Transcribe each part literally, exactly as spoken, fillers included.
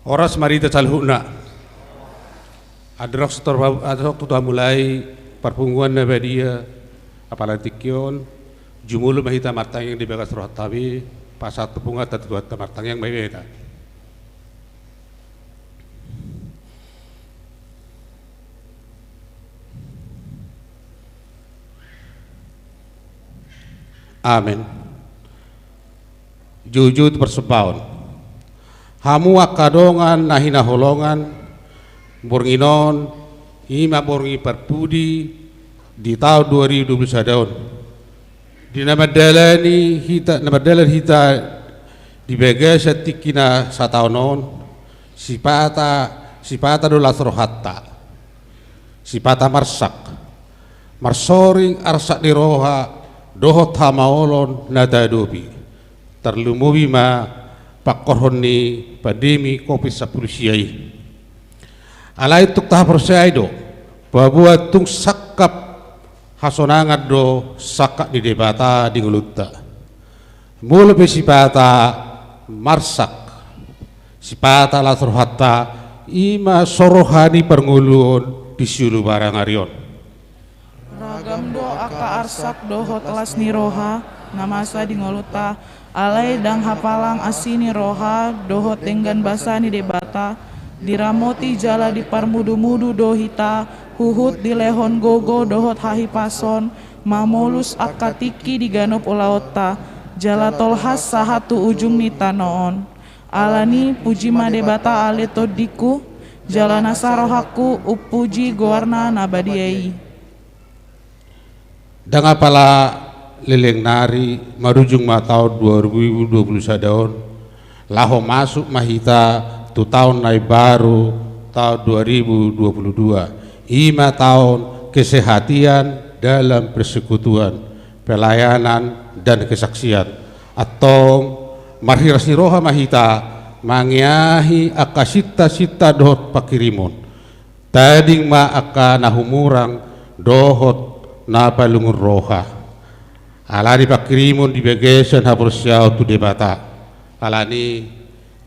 Horas ma di hita saluhutna. Andorang so tor-, andorang so tar hamulai parpunguan na badia, apala tingki on, jumolo ma hita martangiang di bagas rohanta be, pasahat tu punganta tu Tuhanta. Martangiang ma hita. Amen. Joujou tu parsombaon. Hamu angka dongan na hinaholongan, borngin on, i ma borngin parpudi di taon dua ribu dua puluh sada on. Di na mandalani hita, na mandalan hita di bagasan tingki na sataon on, sipata, sipata do las rohanta. Sipata marsak, marsoring arsak ni roha dohot hamaolon na taadopi, tarlumobi ma pangkorhon ni pandemi covid sampulu sia i. Alai tung tahaporseai do, paboa tung sangkap hasonangan do sangkap ni Debata di ngolunta. Molo pe sipata marsak, sipata las rohanta, i ma so roha ni parngoluon di siulu barangan on. Ragam do angka arsak dohot las ni roha na masa di ngolunta, alai ndang hapalang asi ni roha dohot denggan basa ni Debata, diramoti jala diparmudumudu do hita, huhut dilehon gogo dohot hahipason, mamolus angka tingki di ganup ulaonta, jala tolhas sahat tu ujung ni tano on. Alani, puji ma Debata ale tondingku, jala nasa rohangku umpuji goarna na badia i. Ndang apala leleng nari, marujung ma taon dua ribu dua puluh sada on, laho masuk ma hita tu taon na imbaru, taon dua ribu dua puluh dua. I ma taon kesehatian dalam persekutuan, pelayanan, dan kesaksian. Antong, marhiras ni roha ma hita mangeahi angka sinta-sinta dohot pangkirimon. Tading ma angka na humurang dohot na palungun roha. Alani pangkirimon di bagasan haporseaon tu Debata. Alani,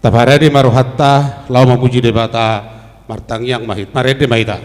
taparade ma rohanta laho mamuji Debata, martangiang ma hit-, marende ma hita.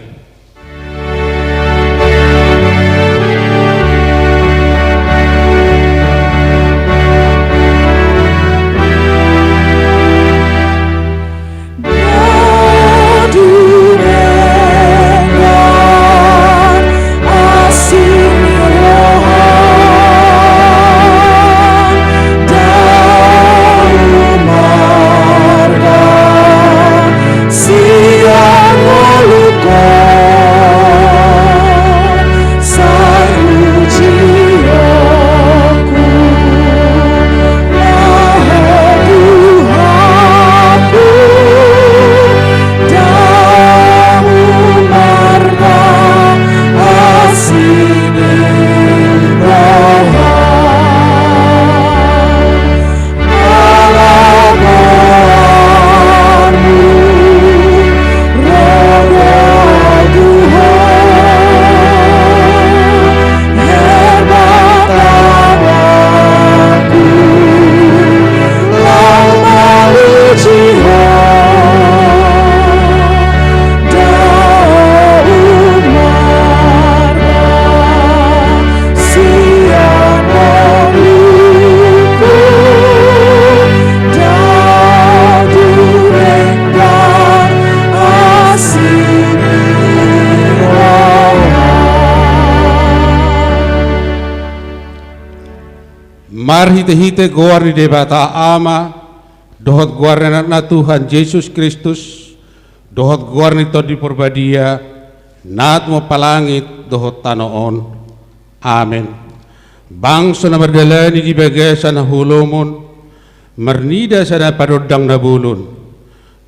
Marhite-hite goar ni Debata Ama, dohot goar ni Anakna Tuhan Jesus Kristus, dohot goar ni Tondi Porbadia, na tumompa langit dohot tano on. Amen. Bangso na mardalani di bagasan haholomon, marnida sada panondang na bolon,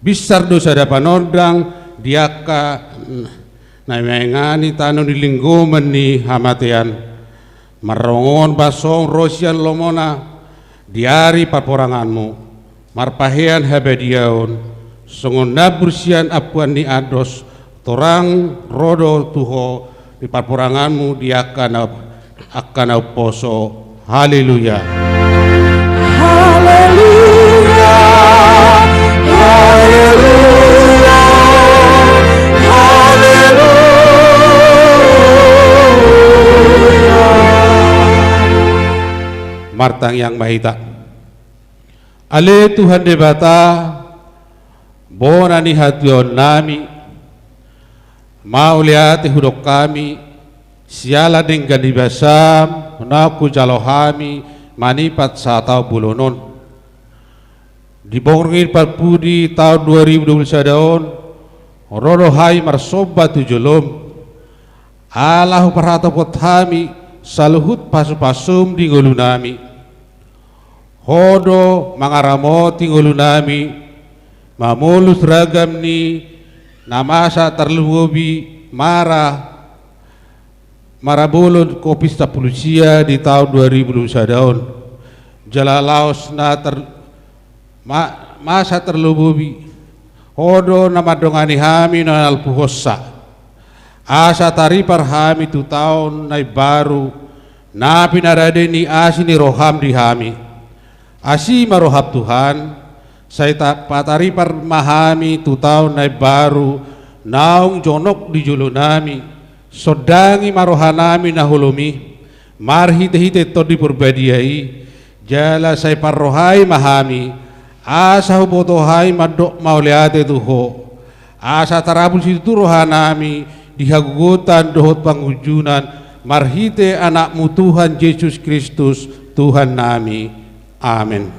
binsar do sada panondang di angka na mangingani tano ni linggoman ni hamatean. Marrongohon basong ro sian lomona di ari parporanganmu, marpahean habadiaon, songon nambur sian ampuan ni andos, torang ro do tu ho di parporanganmu di angka na, angka na umposo. Haleluya. Haleluya. Haleluya. Martangiang ma hita. Ale Tuhan Debata, bona ni hatuaonnami, mauliate hudok hami, siala denggan ni basam, naung hujalo hami manipat sataon bolon on. Di borngin parpudi taon dua ribu dua puluh sada on, ro do hami marsomba tu jolom, ala huparhatopot hami saluhut pasupasum di ngolunami. Ho do mangaramoti ngolunami, mamolus ragam ni na masa tarlumobi mara, marabolon Covid sampulu sia di taon dua ribu dua puluh sada on. Jala laos na tar-, ma-, masa tarlumobi, Ho do na mandongani hami na nalpuhonsa. Asa taripar hami tu taon na imbaru, na pinarade ni asi ni roham di hami. Asi ma roham Tuhan, sai ta-, pataripar ma hami tu taon na imbaru, naung jonok di jolonami, sondangi ma rohanami na holom i, marhitehite Tondi Parbadia i, jala sai parrohai ma hami, asa huboto hami mandok mauliate tu Ho, asa tarabul situtu rohanami di hagogotan dohot pangunjunan, marhite Anakmu Tuhan Jesus Kristus, Tuhannami. Amen.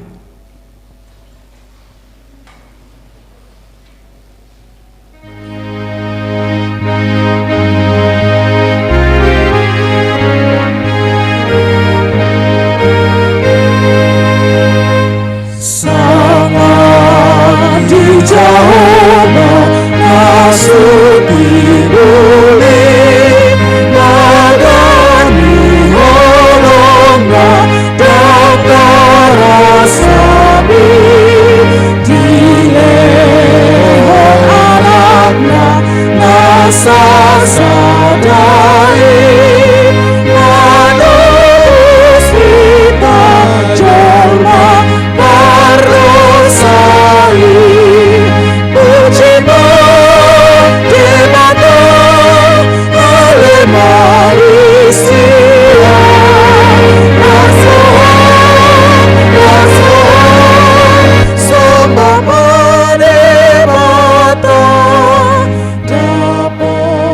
Sanga di Jahowa na so pinuli, na dami holongna dang tarasabi, dilehon Anakna na sasada i, manobus hita jolma pardosa i. Puji ma Debata, ale ma di sian, las roha, las roha, somba ma Debata. Dapotan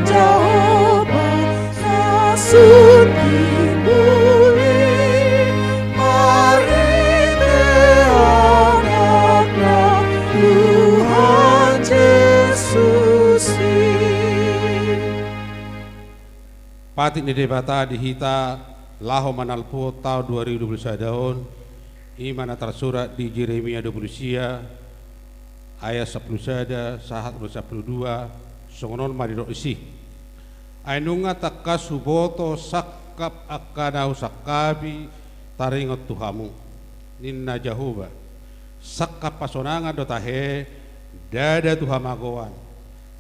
Jahowa na sun timbul i, marhite Anakna Tuhan Jesus i. Patik ni Debata di hita laho manalpuhon taon dua ribu dua puluh sada on, i ma na tarsurat di Jeremia dua puluh sia, ayat sampulu sada sahat ro sampulu dua, songon on ma didok disi. Ai nunga tangkas huboto sangkap angka na husangkapi taringot tu hamu, ninna Jahowa. Sangkap hasonangan do tahe, ndada tu hamagoan.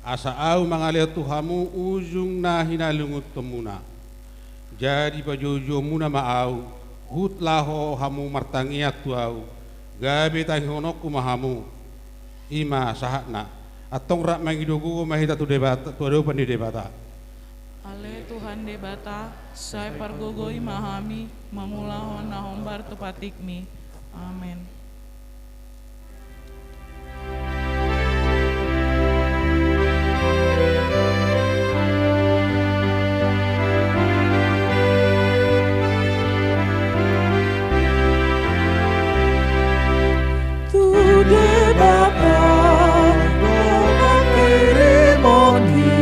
Asa ahu mangalehon tu hamu ujung na hinalungunhonmuna. Jadi pajoujoumuna ma ahu, huhut laho hamu martangiang tu ahu, gabe tangihononku ma hamu. I ma sahatna. Antong rap mangido gogo ma hita tu Debata, tu adopan ni Debata. Ale Tuhan Debata, sai pargogoi ma hami mangulahon na hombar tu patikmi. Amen. Tu Debata do mangkirimon i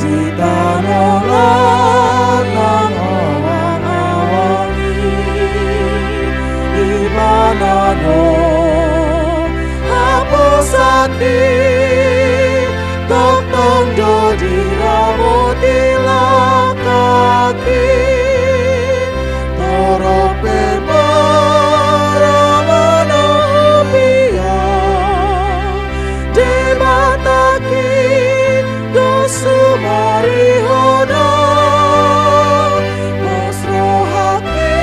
di tano na nang awang-awang i, Ibana do haposan i, tongtong do diramoti langkangki, torop pe marama na humbia. Debatangki do sumarihon ahu, pos rohangki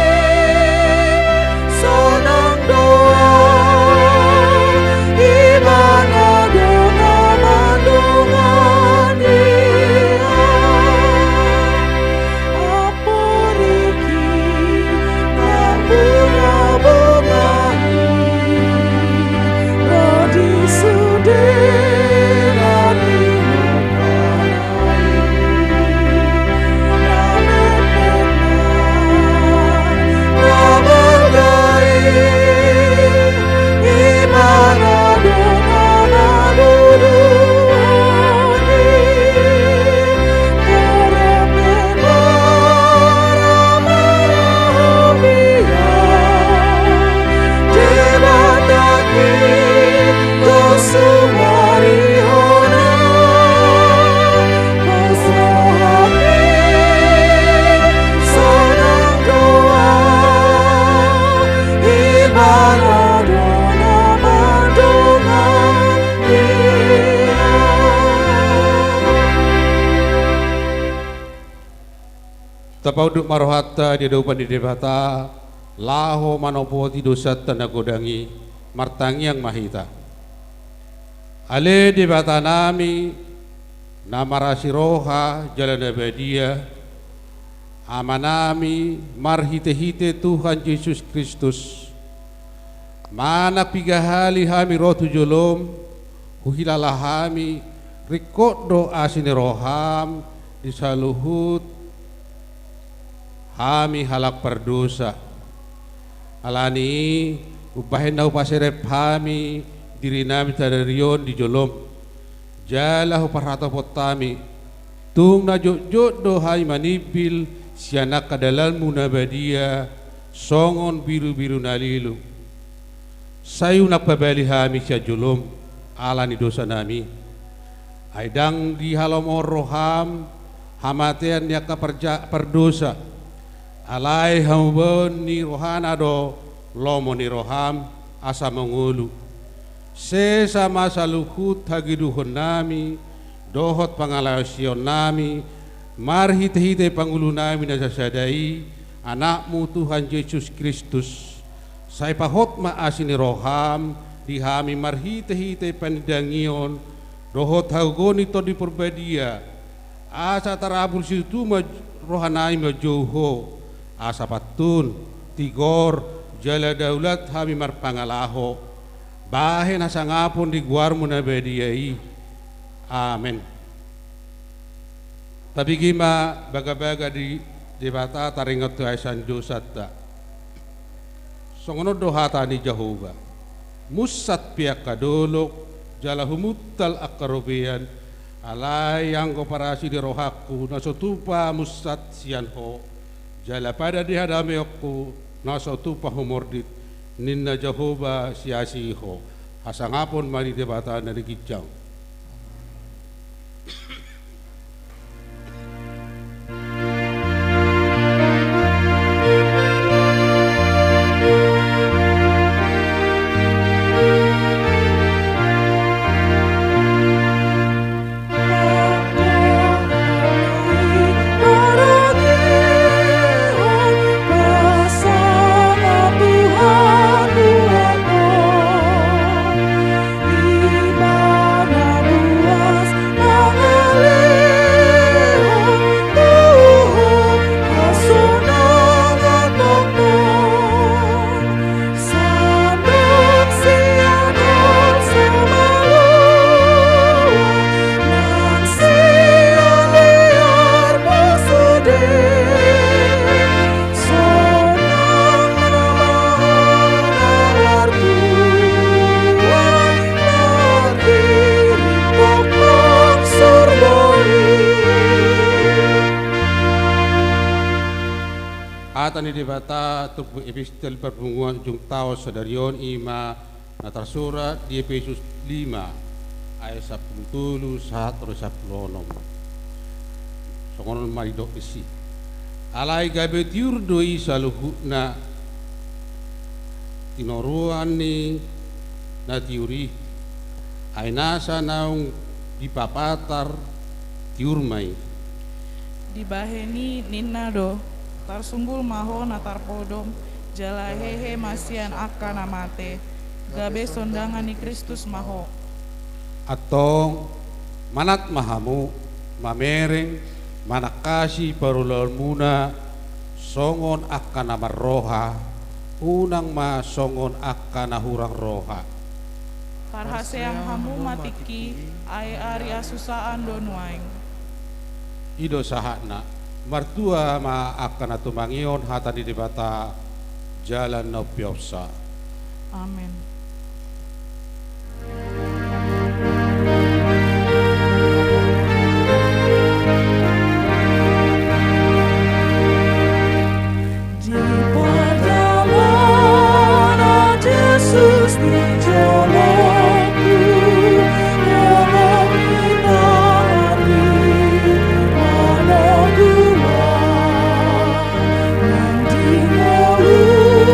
sonang do ahu, Ibana do na mandongani ahu. Tapaunduk ma rohanta di adopan ni Debata, laho manopoti dosanta na godang i, martangiang ma hita. Ale Debatanami, na marasi roha jala na badia, Amanami, marhitehite Tuhan Jesus Kristus, manang piga hali hami ro tu jolom, huhilala hami, ringkot do asi ni roham di saluhut hami halak pardosa. Ala ni i, umbahen na hupaserep hami dirinami sadari on di jolom, jala huparhatopot hami, tung na jotjot do hami manimbil sian angka dalanmu na badia, songon birubiru na lilu. Sai unang pabali hami sian jolom ala ni dosanami. Ai ndang dihalomohon roham hamatean ni angka parja-, pardosa. Alai hamubaon ni rohana do lomo ni roham asa mangolu. Sesa ma saluhut hageduhonnami dohot pangalaosionnami marhitehite pangulunami na sasada i, Anakmu Tuhan Jesus Kristus. Sai pahot ma asi ni roham di hami marhitehite panindangion dohot hagogoon ni Tondi Parbadia, asa tarabur situtu ma rohanami manjou Ho, asa pantun, tigor, jala daulat hami marpangalaho, bahen hasangapon di goarmu na badia i. Amen. Tabege ma bagabaga ni Debata taringot tu hahisahan ni dosanta. Songon on do hata ni Jahowa: Munsat pe angka dolok, jala humuntal angka robean, alai anggo parasi ni rohangku na so tupa munsat sian Ho, jala padan ni hadameonku na so tupa humordit, ninna Jahowa siasi Ho. Hasangapon ma di Debata na di ginjang. Hata ni Debata, turpuk epistel parpunguan ujung taon sadari on, i ma na tarsurat di Epesus lima ayat sampulu tolu sahat ro sampulu onom. Songon on ma didok disi: Alai gabe tiur do i saluhutna tinoruan ni na tiur i, ai nasa naung dipapatar tiur ma i. Dibahen i ninna do: Tarsumbul ma ho na tarpodom, jala hehe ma sian angka na mate, gabe sondangan ni Kristus ma ho. Antong, manat ma hamu, mamereng, manangkasi parulaonmuna, songon angka na marroha, unang ma songon angka na hurang roha. Parhaseang hamu ma tingki, ai ari hasusaan do nuaeng. I do sahatna. Martua ma angka na tumangihon hata ni Debata, jala na umpeopsa. Amen. Di pardalanan Jesus di jolongku, di mana gua, nang di ngolungku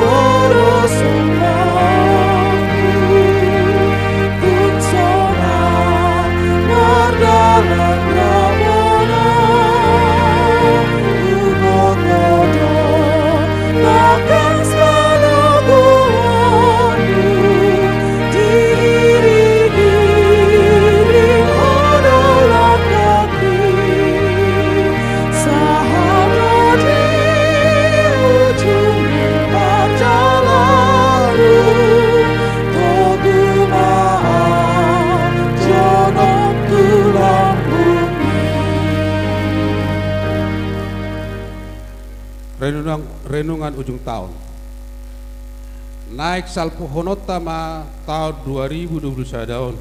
horas ma Renungan, renungan ujung taon. Naeng salpuhononta ma taon dua ribu dua puluh sada on.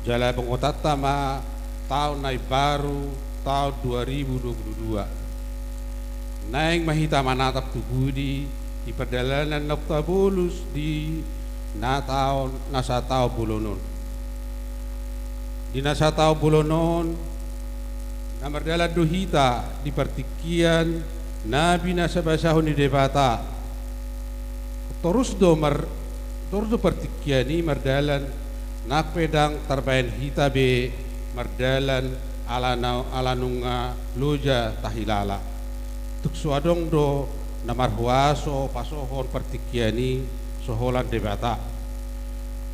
Jala bongotanta ma taon na imbaru, taon dua ribu dua puluh dua. Naeng ma hita manatap tu pudi di pardalanan naung tabolus di na taon, na sataon bolon on. Di na sataon bolon on, na mardalan do hita di partingkian na binasabasahon ni Debata. Torus do mar-, torus do partingkian i mardalan, nang pe ndang tarbahen hita be mardalan ala na, ala nunga loja tahilala. Tung so adong do na marhuaso pasohot partingkian i so holan Debata.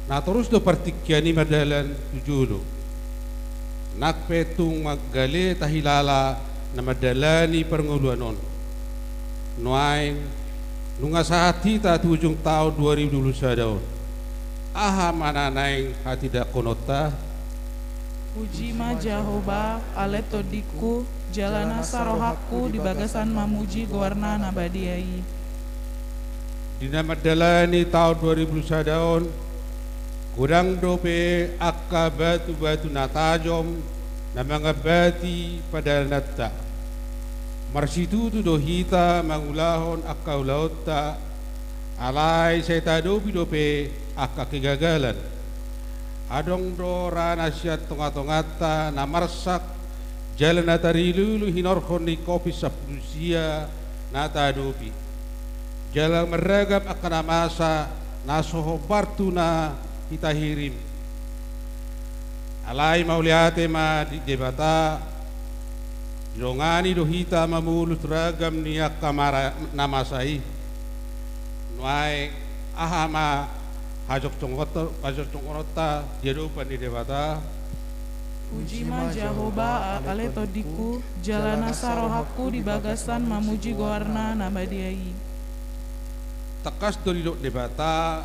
Na torus do partingkian i mardalan tu jolo. Nang pe tung manggale tahilala na mandalani parngoluan on. Nuaeng, nunga sahat hita tu ujung taon dua ribu dua puluh sada on. Aha ma na naeng hatindangkononta? Puji ma Jahowa, ale tondingku, jala nasa rohangku di bagasan mamuji goarna na badia i. Di na mandalani taon dua ribu sada on, godang dope angka batu-batu na tajom na mangambati pardalananta. Marsitutu do hita mangulahon angka ulaonta, alai sai taadopi dope angka kegagalan. Adong do ra na sian tonga-tonganta na marsak, jala na tarilu-ilu hinorhon ni covid sampulu sia na taadopi. Jala marragam angka na masa na so hombar tu na hita hirim. Alai mauliate ma di Debata, didongani do hita mamolus ragam ni angka mara-, na masa i. Nuaeng, aha ma hajongjongonta, hajongjongononta di adopan ni Debata? Puji ma Jahowa, ale tondingku, jala nasa rohangku di bagasan mamuji goarna na badia i. Tangkas do didok Debata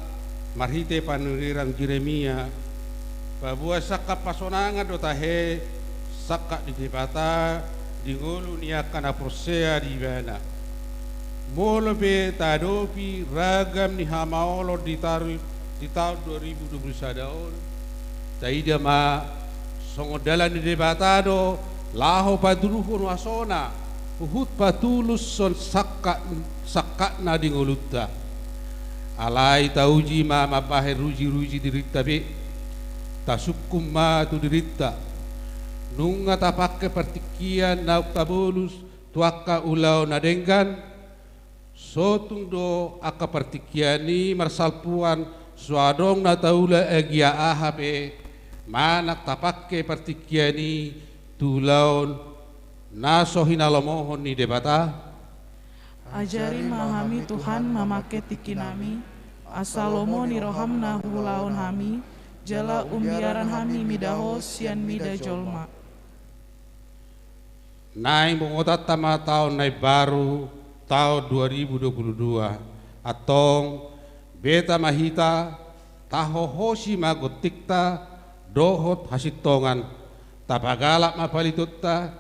marhite panurirang Jeremia, paboa sangkap hasonangan do tahe sangkap ni Debata di ngolu ni angka na porsea di Ibana. Molo pe taadopi ragam ni hamaolon di taru-, di taon dua ribu dua puluh sada on, taida ma, songon dalan ni Debata do laho patuduhon huasona, huhut patulushon sangkap, sangkapna di ngolunta. Alai tauji ma mambahen ruji-ruji dirinta be. Tasungkun ma tu dirinta. Nunga tapangke partingkian naung tabolus tu angka ulaon na denggan, so tung do angka partingkian i marsalpuan, so adong na taula agia aha pe, manang tapangke partingkian i tu ulaon na so hinalomohon ni Debata. Ajari ma hami Tuhan mamangke tingkinami, asa lomo ni roham na huulahon hami, jala umbiaran hami mida Ho sian mida jolma. Naeng bongotanta ma taon na imbaru, taon dua ribu dua puluh dua. Antong, beta ma hita, tahohosi ma gontingta dohot hasintongan, tapagalak ma palitonta,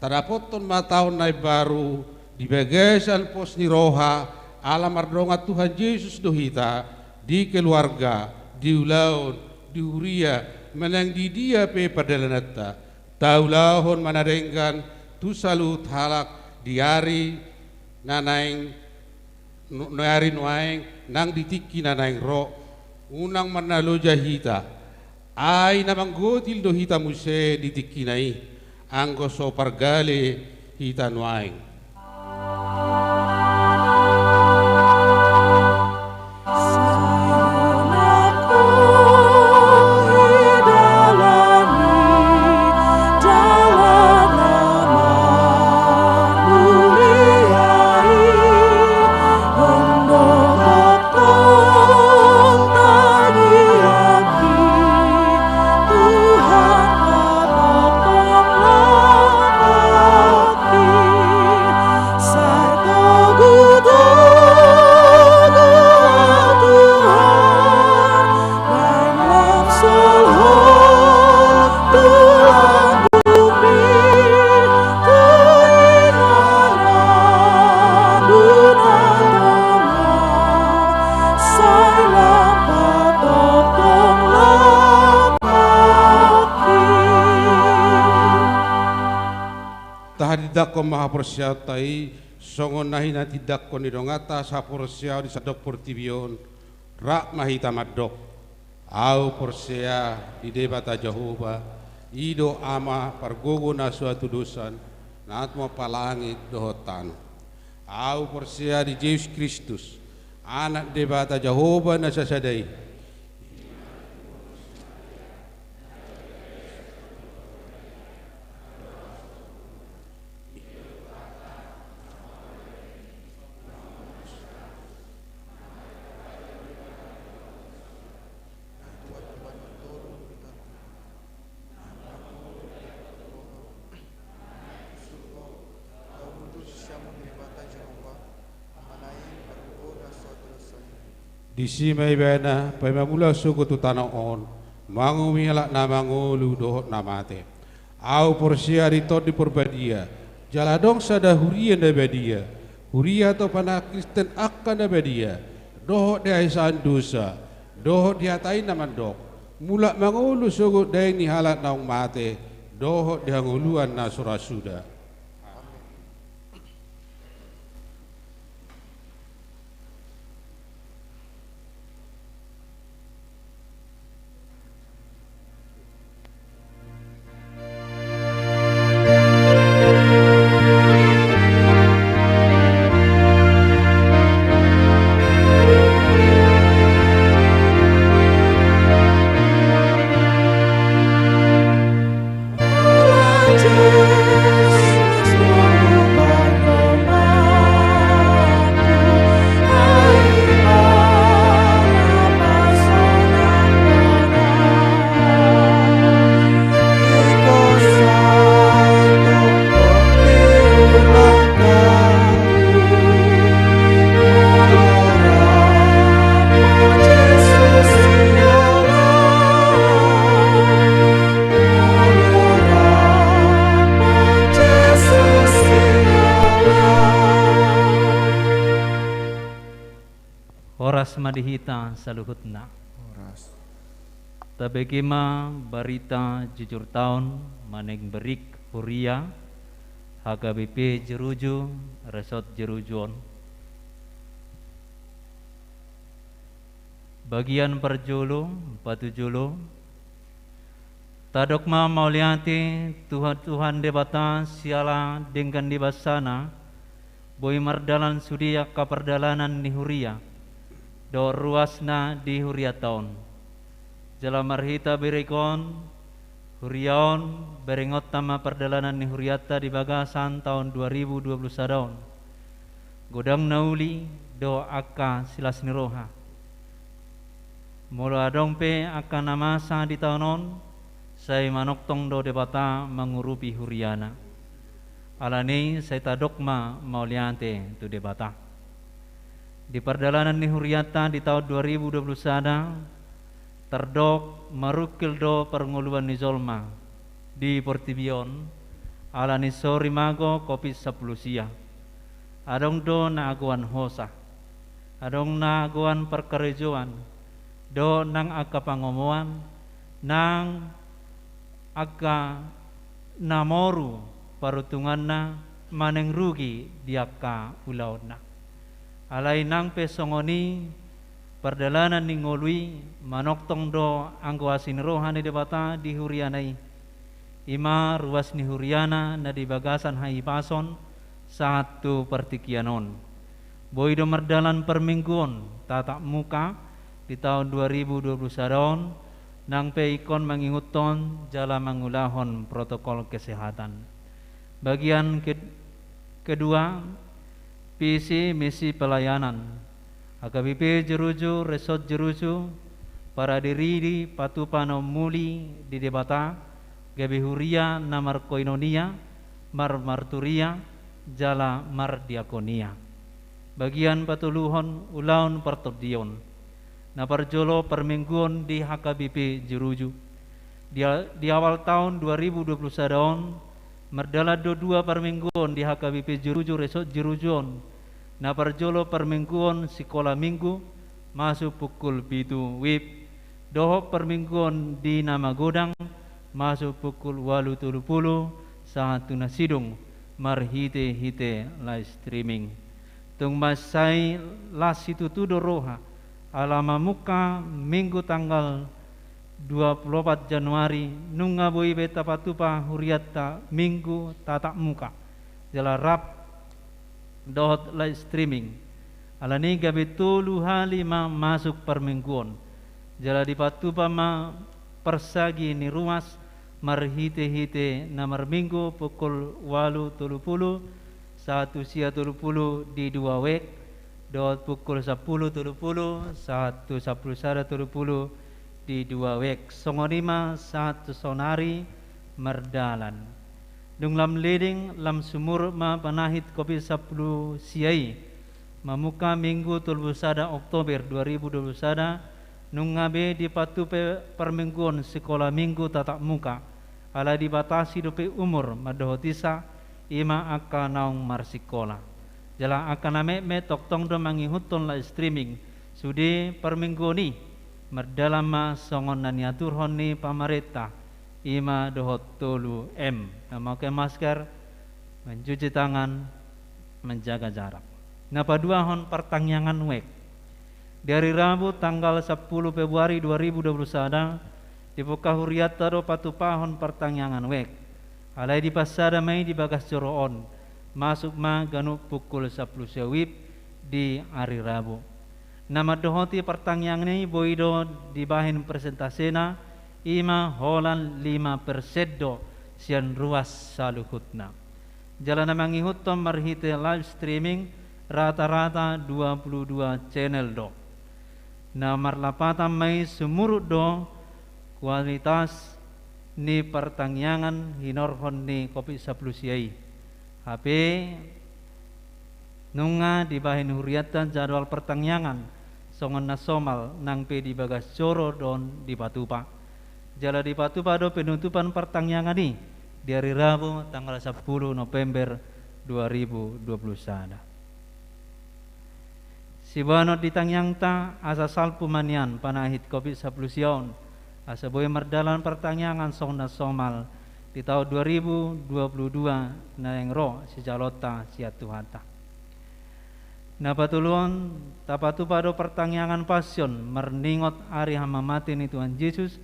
tadapothon ma taon na imbaru di bagasan pos ni roha, ala mardongan Tuhan Jesus do hita, di keluarga, di ulaon, di huria, manang di dia pe pardalananta. Taulahon ma na denggan tu saluhut halak di ari na naeng, nu-, di ari nuaeng nang di tingki na naeng ro. Unang marnaloja hita. Ai na manggotil do hita muse di tingkina i, anggo so pargale hita nuaeng. Tindanghon ma haporseaonta i, songon na hinatindangkon ni donganta sahaporseaon di sandok portibi on, rap ma hita mandok: Ahu porsea di Debata Jahowa, i do Ama pargogo na so hatudosan, na tumompa langit dohot tano. Ahu porsea di Jesus Kristus, Anak Debata Jahowa na sasada i. Disi ma Ibana paima mula sogot tu tano on, manguhumi halak na mangolu dohot na mate. Ahu porsea di Tondi Porbadia, jala adong sada huria na badia, huria tu panahan Kristen angka na badia, dohot di hahisaan dosa, dohot di hata i na mandok: Mulak mangolu sogot daeng ni halak naung mate, dohot di hangoluan na so ra suda. Horas ma di hita saluhutna. Horas. Tabege ma barita jujurta on manang berik huria H K B P Jeruju, Resort Jeruju on. Bagian parjolo, patujolo. Tadok ma mauliate tu Tuhan Debata siala denggan ni basaNa, boi mardalan sude angka pardalanan ni huria dohot ruasna di hurianta on. Jala marhite berik on, huria on, berengonta ma pardalanan ni hurianta di bagasan taon dua ribu dua puluh sada on. Godang na uli dohot angka silas ni roha. Molo adong pe angka na masa di taon on, sai manongtong do Debata mangurupi huriaNa. Alani i sai tadok ma mauliate tu Debata. Di pardalanan ni hurianta di taon dua ribu dua puluh sada, tardok marungkil do parngoluan ni jolma di portibi on, alani so rimago Covid sampulu sia. Adong do na agoan hosa, adong na agoan parkarejoan, dohot nang angka pangomoan, nang angka na moru paruntunganna manang rugi di angka ulaonna. Alai nang pe songon i, pardalanan ni ngolu i manongtong do anggo asi ni roha ni Debata di huriaNa i. I ma ruas ni huriaNa na di bagasan hahipason sahat tu partingkian on. Boi do mardalan parmingguon tatap muka di taon dua ribu dua puluh sada on, nang pe ingkon manginguthon jala mangulahon protokol kesehatan. Bagian ke-, kedua, visi misi pelayanan. H K B P Jeruju, Resort Jeruju, paradiri patupa na ummuli di Debata, gabe huria na markoinonia, marmarturia, jala mardiakonia. Bagian patoluhon, ulaon partondion. Na parjolo parmingguon di H K B P Jeruju. Di a-, di awal taon dua ribu dua puluh sada on, mardalan do dua parmingguon di H K B P Jeruju, Resort Jeruju on. Na parjolo parmingguon sikola minggu, masuk pukul pitu wib. Dohot parmingguon di na magodang, masuk pukul ualu tolu pulu sahat tu na sidung, marhite-hite live streaming. Tung mansai las situtu do roha, ala mamungka Minggu tanggal dua puluh opat Januari, nunga boi be tapatupa hurianta Minggu tatap muka, jala rap dohot live streaming. Alani gabe tolu hali ma masuk parmingguon. Jala dipatupa ma parsagi ni ruas marhite-hite na marminggu pukul ualu tolu pulu sahat tu sia tolu pulu di dua wijk, dohot pukul sampulu tolu pulu sahat tu sampulu sada tolu pulu di dua wijk. Songon i ma sahat tu saonari mardalan. Dung lam leading, lam sumurut ma panahit Covid sampulu sia i. Mamungka Minggu tolu pulu sada Oktober dua ribu dua pulu sada, nunga be dipatupa parmingguon sikola Minggu tatap muka, ala dibatasi dope umur mandohot isa, i ma angka naung marsikola. Jala angka na metmet tongtong do mangihuthon live streaming sude parmingguon i, mardalan ma songon na niaturhon ni pamarenta, i ma dohot tolu M, memakai masker, mencuci tangan, menjaga jarak. Na paduahon partangiangan wijk. Di ari Rabu tanggal sampulu Februari dua ribu dua pulu sada, dibuka hurianta do patupahon partangiangan wijk. Alai dipansada ma i di bagas joro on, masuk ma ganup pukul sampulu sia WIB di ari Rabu. Na mandohoti partangiangan i boi do dibahen presentasena, i ma holan lima persen do sian ruas saluhutna. Jala na mangihuthon marhite live streaming rata-rata dua pulu dua channel do. Na marlapatan ma i sumurut do kualitas ni partangiangan hinorhon ni Covid sampulu sia i. Hape nunga dibahen hurianta jadwal partangiangan songon na somal nang pe di bagas joro do on dipatupa. Jala dipatupa do penutupan partangiangan i di ari Rabu tanggal sampulu November dua ribu dua pulu sada. Siboanon di tangiangta asa salpu ma nian panahit Covid sampulu sia on, asa boi mardalan partangiangan songon na somal di taon dua ribu dua pulu dua naeng ro sijaloonta sian Tuhanta. Na patoluhon, tapatupa do partangiangan Passion marningot ari hamamate ni Tuhan Jesus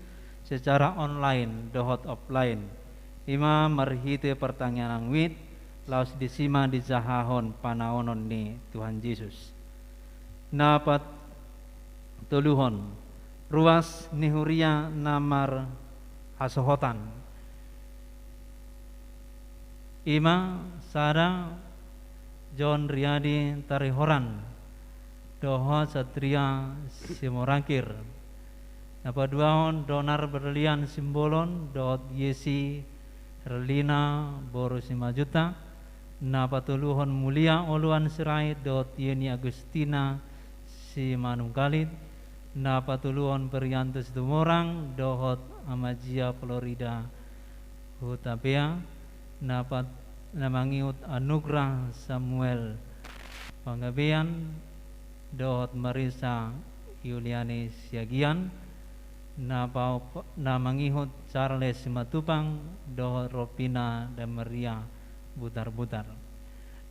secara online dohot offline, i ma marhite partangiangan WIB, laos disi ma dijahahon panaonon ni Tuhan Jesus. Na patoluhon, ruas ni huria na marhasohotan, i ma sada John Riadi Tarihoran dohot Satria Simorangkir. Na paduahon, Donar Berlian Simbolon dohot Yesi Herlina boru Simanjuntak. Na patoluhon, Mulia Oloan Sirait dohot Yeni Agustina Simanungkalit. Na patoluhon, Ferianto Situmorang dohot Amazia Florida Hutapea. Na pat-, na mangihut, Anugrah Samuel Panggabean dohot Marisa Yuliani Siagian. Na pa-, na mangihut, Charles Simatupang dohot Ropina Damaria Butarbutar.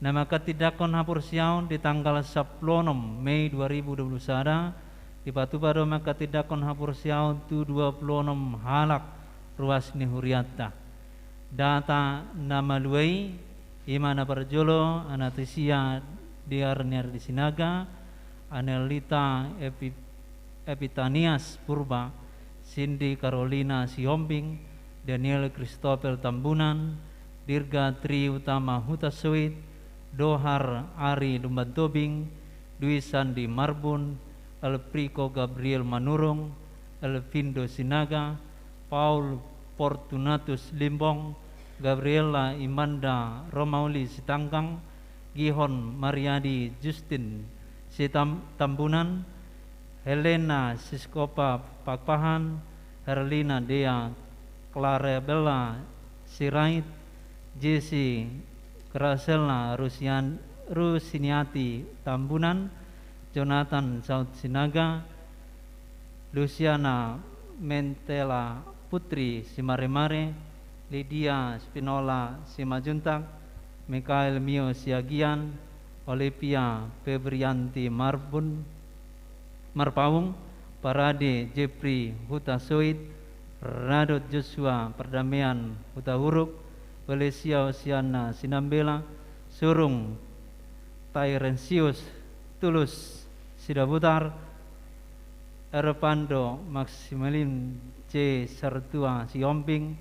Na manghatindanghon haporseaon di tanggal sampulu onom Mei dua ribu dua pulu sada, dipatupa do manghatindanghon haporseaon tu dua pulu onom halak ruas ni hurianta. Data na malua i, i ma na parjolo, Anastasia Diarniar di Sinaga, Anelita Epi-, Epitanias Purba, Cindy Carolina Sihombing, Daniel Christopher Tambunan, Dirga Tri Utama Hutasoit, Dohar Ari Lumbantobing, Dwi Sandi Marbun, Elfrico Gabriel Manurung, Elvindo Sinaga, Paul Fortunatus Limbong, Gabriela Imanda Romauli Sitanggang, Gihon Mariadi Justin Sitam-, Tambunan, Helena Siskopa Pakpahan, Herlina Dea Clarabella Sirait, Jesi Gracella Rusian-, Rusiniati Tambunan, Jonathan Saud Sinaga, Luciana Mentela Putri Simaremare, Lydia Spinola Simanjuntak, Mikael Mio Siagian, Olivia Febrianti Marbun, Marpaung, Parade Jepri Hutasoit, Radot Joshua Pardamean Hutahuruk, Valesia Osiana Sinambela, Surung Tairensius Tulus Sidabutar, Erpando Maksimalin C Sartua Sihombing,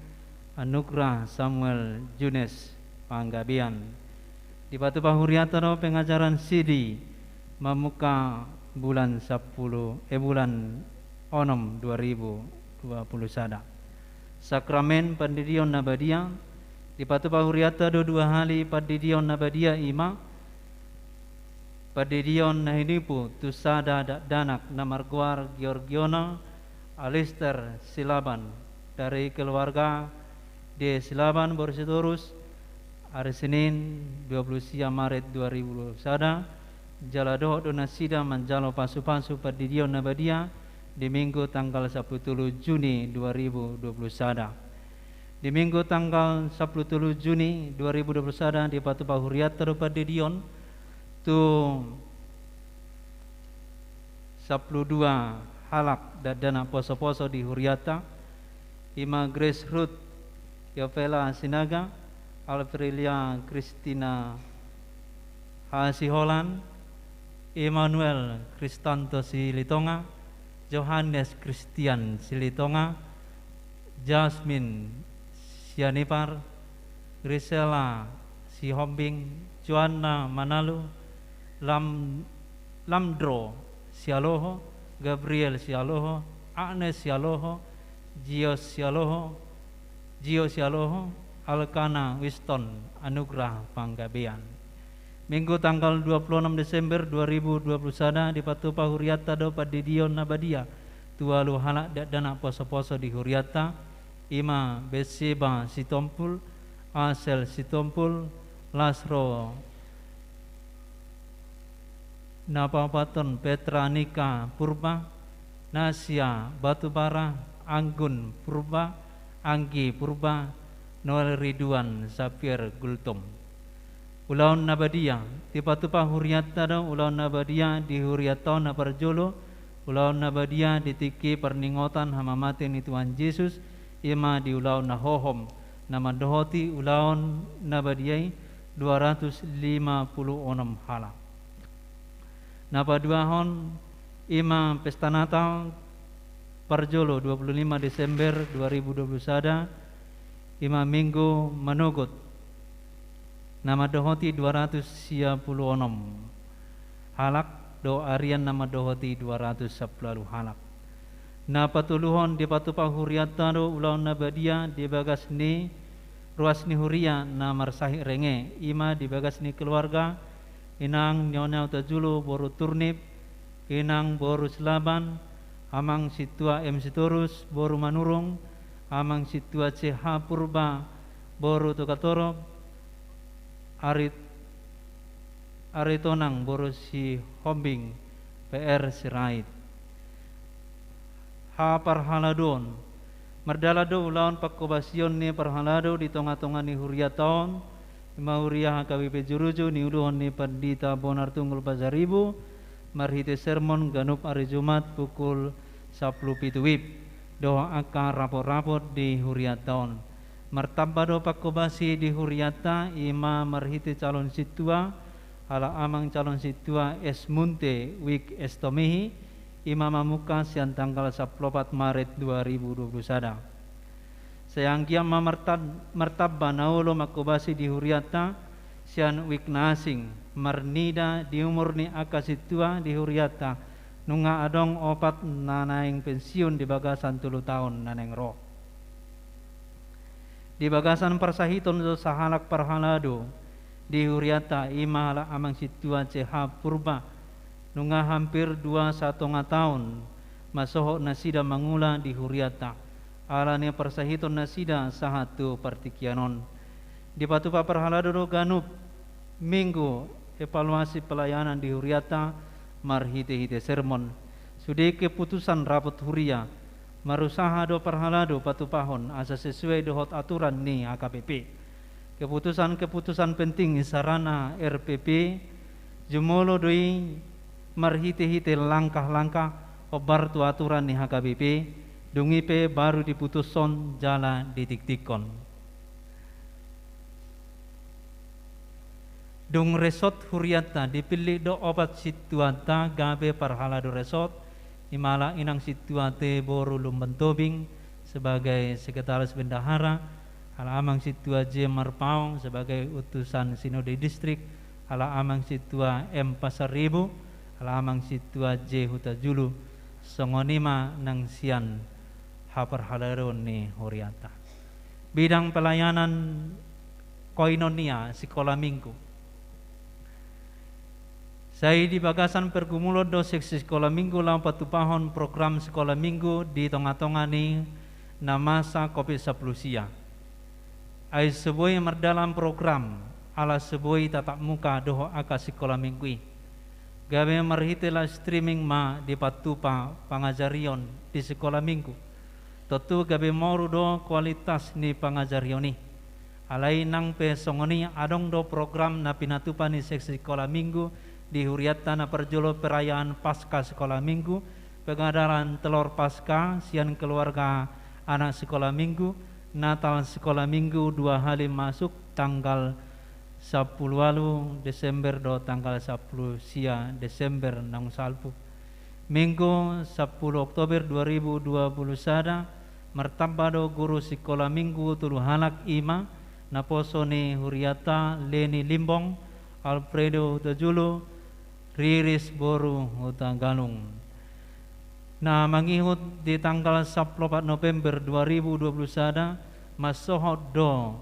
Anugrah Samuel Junes Panggabean. Dipatupa hurianta do pengajaran sidi mamungka bulan sapuluh, eh, bulan onom dua ribu dua puluh sada. Sakramen pandidion na badia, dipatupa hurianta do dua hali pandidion na badia, ima pandidion na hinipu tu sada dakdanak na margoar Georgiona Alister Silaban dari keluarga D Silaban boru Sitorus, ari Senin dua puluh sia Maret dua ribu dua puluh sada, jala dohot do nasida manjalo pasupasu pandidion na badia di Minggu tanggal sapuluh tolu Juni dua ribu dua puluh sada. Di Minggu tanggal sapuluh tolu Juni dua ribu dua puluh sada dipatupa hurianta do pandidion tu sapuluh dua halak dakdanak posoposo di hurianta, ima Grace Ruth Yovela Sinaga, Alfrelia Kristina Hasiholan, Immanuel Kristanto Silitonga, Johannes Kristian Silitonga, Jasmine Sianipar, Grisela Sihombing, Joanna Manalu, Lam-, Lamdro Sialoho, Gabriel Sialoho, Agnes Sialoho, Jios Sialoho, Jio Sialoho, Alkana Winston Anugrah Panggabean. Minggu tanggal dua puluh enam Desember dua ribu dua puluh sada dipatupa hurianta do pandidion na badia tu ualu halak dakdanak posoposo di hurianta, ima Betseba Sitompul, Asel Sitompul, Lasro Napapaton Petra Nika Purba, Nasia Batubara, Anggun Purba, Anggi Purba, Noel Ridwan Sapir Gultom. Ulaon na badia, dipatupa hurianta do ulaon na badia di hurianta on na parjolo, ulaon na badia di tingki parningotan hamamate ni Tuhan Jesus, ima di ulaon na hohom, na mandohoti ulaon na badia i dua ratus lima puluh onom halak. Na paduahon, ima pesta Natal parjolo dua puluh lima Desember dua ribu dua puluh sada, ima Minggu manogot, na mandohoti dua ratus sia puluh onom halak, dohot arian na mandohoti dua ratus sapuluh ualu halak. Na patoluhon dipatupa hurianta do ulaon na badia di bagas ni ruas ni huria na marsahit renge, ima di bagas ni keluarga, inang Nyonya Utajulu boru Turnip, inang boru Silaban, amang sintua M Sitorus boru Manurung, amang sintua C H Purba boru Togatorop, Arit-, Aritonang boru Sihombing, P R Sirait. Haparhaladoon. Mardalan do ulaon pangkobasion ni parhalado di tongatonga ni hurianta on, ima huria H K B P Juruju niuluhon ni Pandita Bonar Tunggul Pasaribu, marhite sermon ganup ari Jumat pukul sapuluh pitu WIB, dohot angka rapotrapot di hurianta on. Martamba do pangkobasi di hurianta, ima marhite calon sintua, ala amang calon sintua S Munte Wik Estomihi, ima mamungka sian tanggal sapuluh opat Maret dua ribu dua puluh sada. Sai anggiat ma marta-, martamba na olo mangkobasi di hurianta, sian wik na asing, marnida di umur ni angka sintua di hurianta, nunga adong opat na naeng pensiun di bagasan tolu taon na naeng ro. Di bagasan parsahiton do sahalak parhalado di hurianta, ima ala amang sintua C H Purba, nunga hampir dua satonga taon masohot nasida mangula di hurianta, ala ni parsahiton nasida sahat tu partingkian on. Dipatupa parhalado do ganup Minggu evaluasi pelayanan di hurianta marhitehite sermon. Sude keputusan rapot huria, marusaha do parhalado patupahon asa sesuai dohot aturan ni H K B P. Keputusan-keputusan penting isarana R P P, jumolo do i marhite-hite langkah-langkah hombar tu aturan ni H K B P, dung i pe baru diputushon jala ditiktikhon. Dung resort hurianta dipillit do opat sintuanta gabe parhalado resort, i ma ala inang sintua T boru Lumban Tobing sebagai sekretaris bendahara, ala amang sintua J Marpaung sebagai utusan sinode distrik, ala amang sintua M Pasaribu, ala amang sintua J Hutajulu, songon i ma nang sian haparhaladoon ni hurianta. Bidang pelayanan koinonia sikola minggu. Sai di bagasan pergumulan do seksi sikola minggu laho patupahon program sikola minggu di tonga-tonga ni na masa covid sampulu sia. Ai so boi mardalan program, ala so boi tatap muka dohot angka sikola minggu i. Gabe marhite live streaming ma dipatupa pangajarion di sikola minggu. Tontu gabe moru do kualitas ni pangajarion i. Alai nang pe songon i adong do program na pinatupa ni seksi sikola minggu di hurianta na parjolo perayaan Paskah sikola minggu, pengadaan telor Paskah sian keluarga anak sikola minggu, Natal sikola minggu dua hali masuk tanggal sampulu ualu Desember dohot tanggal sampulu sia Desember naung salpu. Minggu sampulu Oktober dua ribu dua puluh sada, martamba do guru sikola minggu tolu halak, i ma naposo ni hurianta Leni Limbong, Alfredo Hutajulu, Riris boru Hutagalung. Na mangihut di tanggal sampulu opat November dua ribu dua puluh sada, mansohot do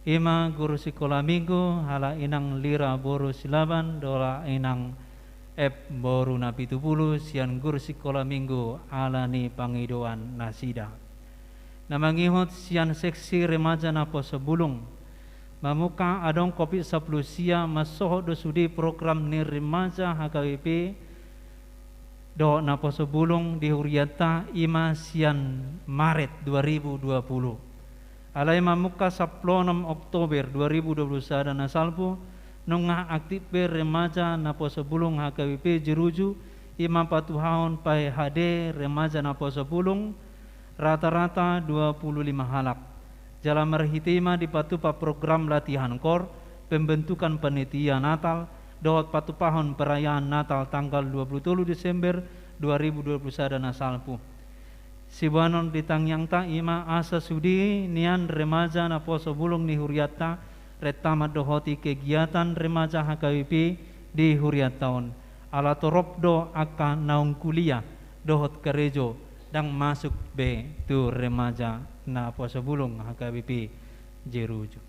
i ma guru sikola minggu ala inang Lira boru Silaban dohot ala inang F boru Napitupulu sian guru sikola minggu ala ni pangidoan nasida. Na mangihut sian seksi remaja naposo bulung. Mamungka adong covid sampulu sia, mansohot do sude program ni remaja H K B P dohot naposo bulung di hurianta, i ma sian Maret dua ribu dua puluh. Alai mamungka sampulu onom Oktober dua ribu dua puluh sada na salpu, nunga aktif be remaja naposo bulung H K B P Jeruju, i ma patupaon P H D remaja naposo bulung, rata-rata dua puluh lima halak. Jala marhite i ma dipatupa program latihan kor, pembentukan panitia Natal, dohot patupahon perayaan Natal tanggal dua puluh tolu Desember dua ribu dua puluh sada na salpu. Siboanon di tangiangta i ma asa sude nian remaja naposo bulung ni hurianta, rentaman dohot i kegiatan remaja H K B P di hurianta on. Ala torop do angka naung kuliah dohot karejo, ndang masuk be tu remaja naposo bulung H K B P Jeruju.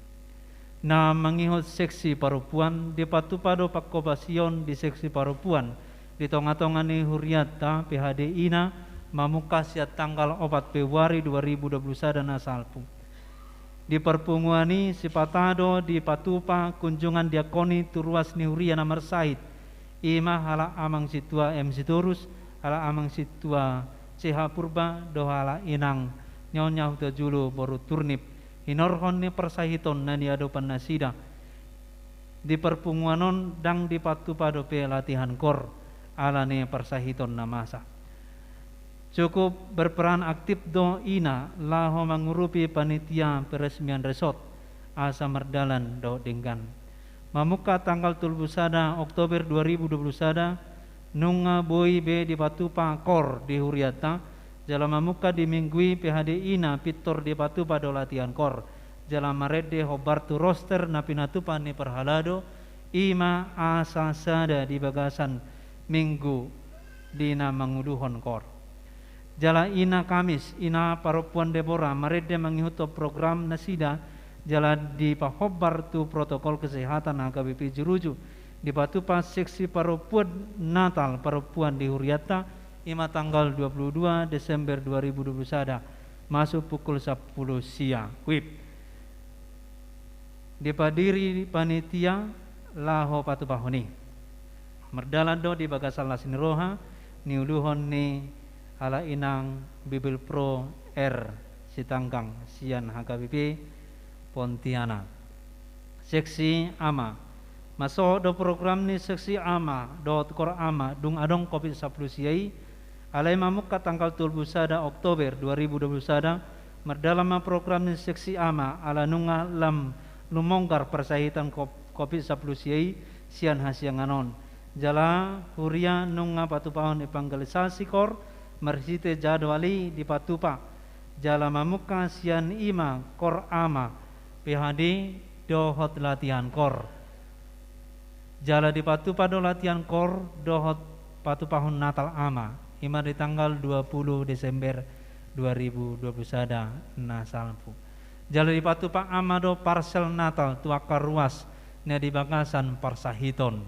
Na mangihut seksi parompuan, dipatupa do pangkobasion di seksi parompuan di tonga-tonga ni hurianta P H D ina, mamungka sian tanggal opat Februari dua ribu dua puluh sada na salpu. Di parpunguan i sipata do dipatupa kunjungan diakoni tu ruas ni huria na marsahit, i ma ala amang sintua M Sitorus, ala amang sintua C H Purba, dohot ala inang Nyonya Hutajulu boru Turnip, hinorhon ni parsahiton na niadopan nasida. Di parpunguan on ndang dipatupa dope latihan kor ala ni parsahiton na masa. Cukup berperan aktif do ina laho mangurupi panitia peresmian resort asa mardalan dohot denggan. Mamungka tanggal tolu pulu sada Oktober dua ribu dua pulu sada, nunga boi be dipatupa kor di hurianta, jala mamungka di minggu i P H D ina pintor dipatupa do latihan kor, jala marende hombar tu roster na pinatupa ni parhalado, i ma asa sada di bagasan minggu di na manguluhon kor. Jala ina Kamis, ina parompuan Debora marende mangihuthon program nasida, jala dipahombar tu protokol kesehatan H K B P Jeruju, dipatupa seksi parompuan Natal parompuan di hurianta, i ma tanggal dua puluh dua Desember dua ribu dua puluh sada, masuk pukul sampulu sia W I B. Dipadiri panitia laho patupahon i. Mardalan do di bagasan las ni roha, niuluhon ni ala inang Bibelvrouw R Sitanggang sian H K B P Pontianak. Seksi Ama. Masohot do program ni Seksi Ama dohot Kor Ama dung adong Covid sampulu sia i, alai mamungka tanggal tolu pulu sada Oktober dua ribu dua pulu sada, mardalan ma program ni Seksi Ama ala nunga lam lumonggar parsahiton Covid sampulu sia i sian hasiangan on. Jala huria nunga patupahon evangelisasi kor marhite jadwal i dipatupa. Jala mamungka sian i ma Kor Ama, P H D dohot latihan kor. Jala dipatupa do latihan kor dohot patupahon Natal Ama, i ma di tanggal dua pulu Desember dua ribu dua pulu sada na salpu. Jala dipatupa Ama do parsel Natal tu angka ruas na di bagasan parsahiton,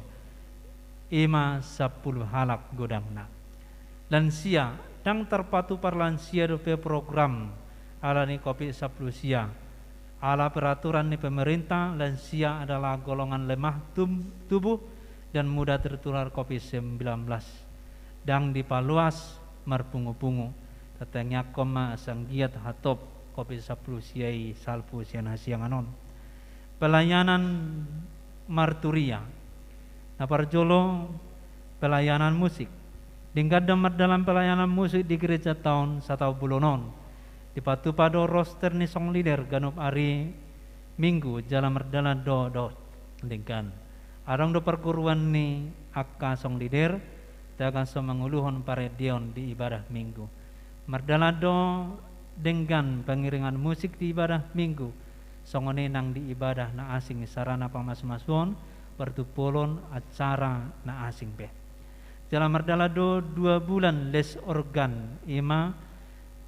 i ma sampulu halak godangna. Lansia, ndang tarpatupa lansia dope program ala ni Covid sampulu sia. Ala peraturan ni pemerintah, lansia adalah golongan lemah tum-, tubuh dan mudah tertular Covid sembilan belas. Ndang dipaluas marpungupungu. Tatangiangkon ma asa anggiat hatop Covid sampulu sia i salpu sian hasiangan on. Pelayanan marturia. Na parjolo, pelayanan musik. Denggan do mardalan pelayanan musik di gereja taon sataon bolon on. Dipatupa do roster ni song leader ganup ari Minggu jala mardalan do dohot denggan. Adong do parguruan ni angka song leader, tagan so manguluhon parendeon di ibadah Minggu. Mardalan do denggan pengiringan musik di ibadah Minggu. Songon i nang di ibadah na asing, sarana pamasumasuon, partumpolon, acara na asing pe. Jala mardalan do dua bulan les organ, i ma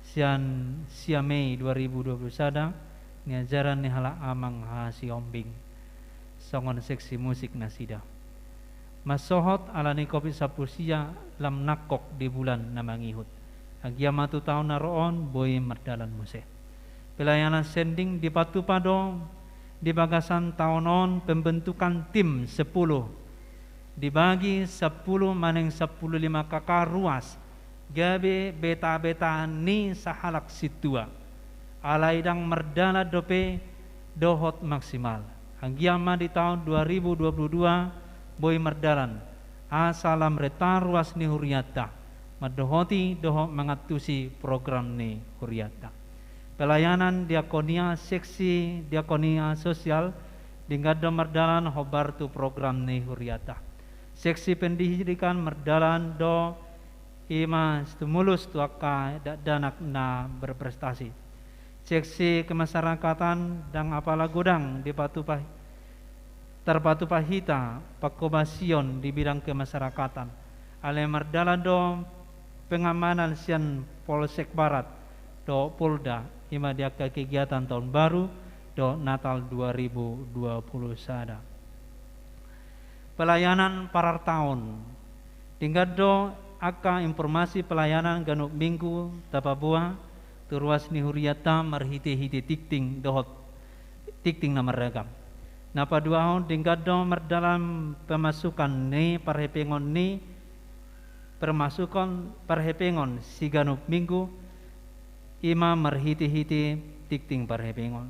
sian sia Mei dua ribu dua puluh sada, niajaran ni halak Amang Hasiombing. Songon seksi musik nasida. Masohot ala ni Covid sampulu sia lam nangkok di bulan na mangihut. Anggiat ma tu taon na ro on boi mardalan muse. Pelayanan sending dipatupa do di bagasan taon on pembentukan tim sepuluh. Dibagi sampulu manang sampulu lima K K ruas, gabe beta-beta ni sahalak sintua. Alai ndang mardalan dope dohot maksimal. Anggiat ma di taon dua ribu dua puluh dua boi mardalan, asa lam reta ruas ni hurianta mandohoti dohot mangantusi program ni hurianta. Pelayanan diakonia, seksi diakonia sosial, denggan do mardalan hombar tu program ni hurianta. Seksi pendidikan mardalan do, i ma stimulus tu angka dakdanak na berprestasi. Seksi kemasyarakatan ndang apala godang dipatupa-, tarpatupa hita pangkobasion di bidang kemasyarakatan. Alai mardalan do pengamanan sian Polsek Barat dohot Polda, i ma di angka kegiatan taon baru dohot Natal dua ribu dua puluh sada. Pelayanan parartaon. Denggan do angka informasi pelayanan ganup Minggu tapaboa tu ruas ni hurianta marhite-hite tingting dohot tingting na marragam. Na paduahon, denggan do mardalan pemasukan ni parhepengon ni, permasukan parhepengon siganup Minggu, i ma marhite-hite tingting parhepengon.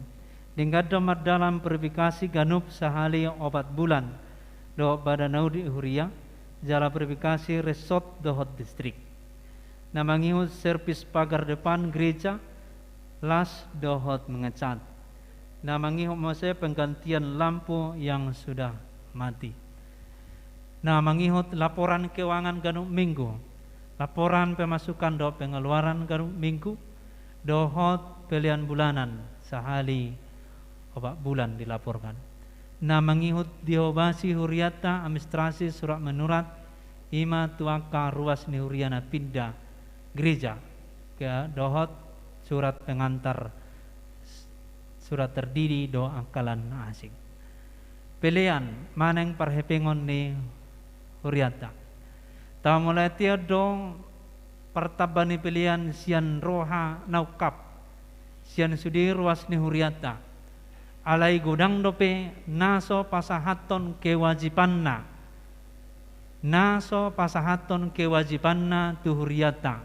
Denggan do mardalan purifikasi ganup sahali opat bulan dohot badan na uli huria, jala purifikasi resort dohot distrik. Na mangihut servis pagar depan gereja, las dohot mengecat. Na mangihut muse penggantian lampu yang sudah mati. Na mangihut laporan keuangan ganup Minggu, laporan pemasukan dohot pengeluaran ganup Minggu, dohot pelean bulanan sahali opat bulan dilaporkan. Na mangihut diobasi hurianta administrasi surat menyurat, i ma tu angka ruas ni huria na pinda gereja, ke dohot surat pengantar, surat terdiri dohot angkalan asing. Pelean manang parhepengon ni hurianta. Taon mulai ate do partamba ni pelean sian roha na ungkap sian sude ruas ni hurianta. Alai godang dope na so pasahathon kewajibanna, na so pasahathon kewajibanna tu hurianta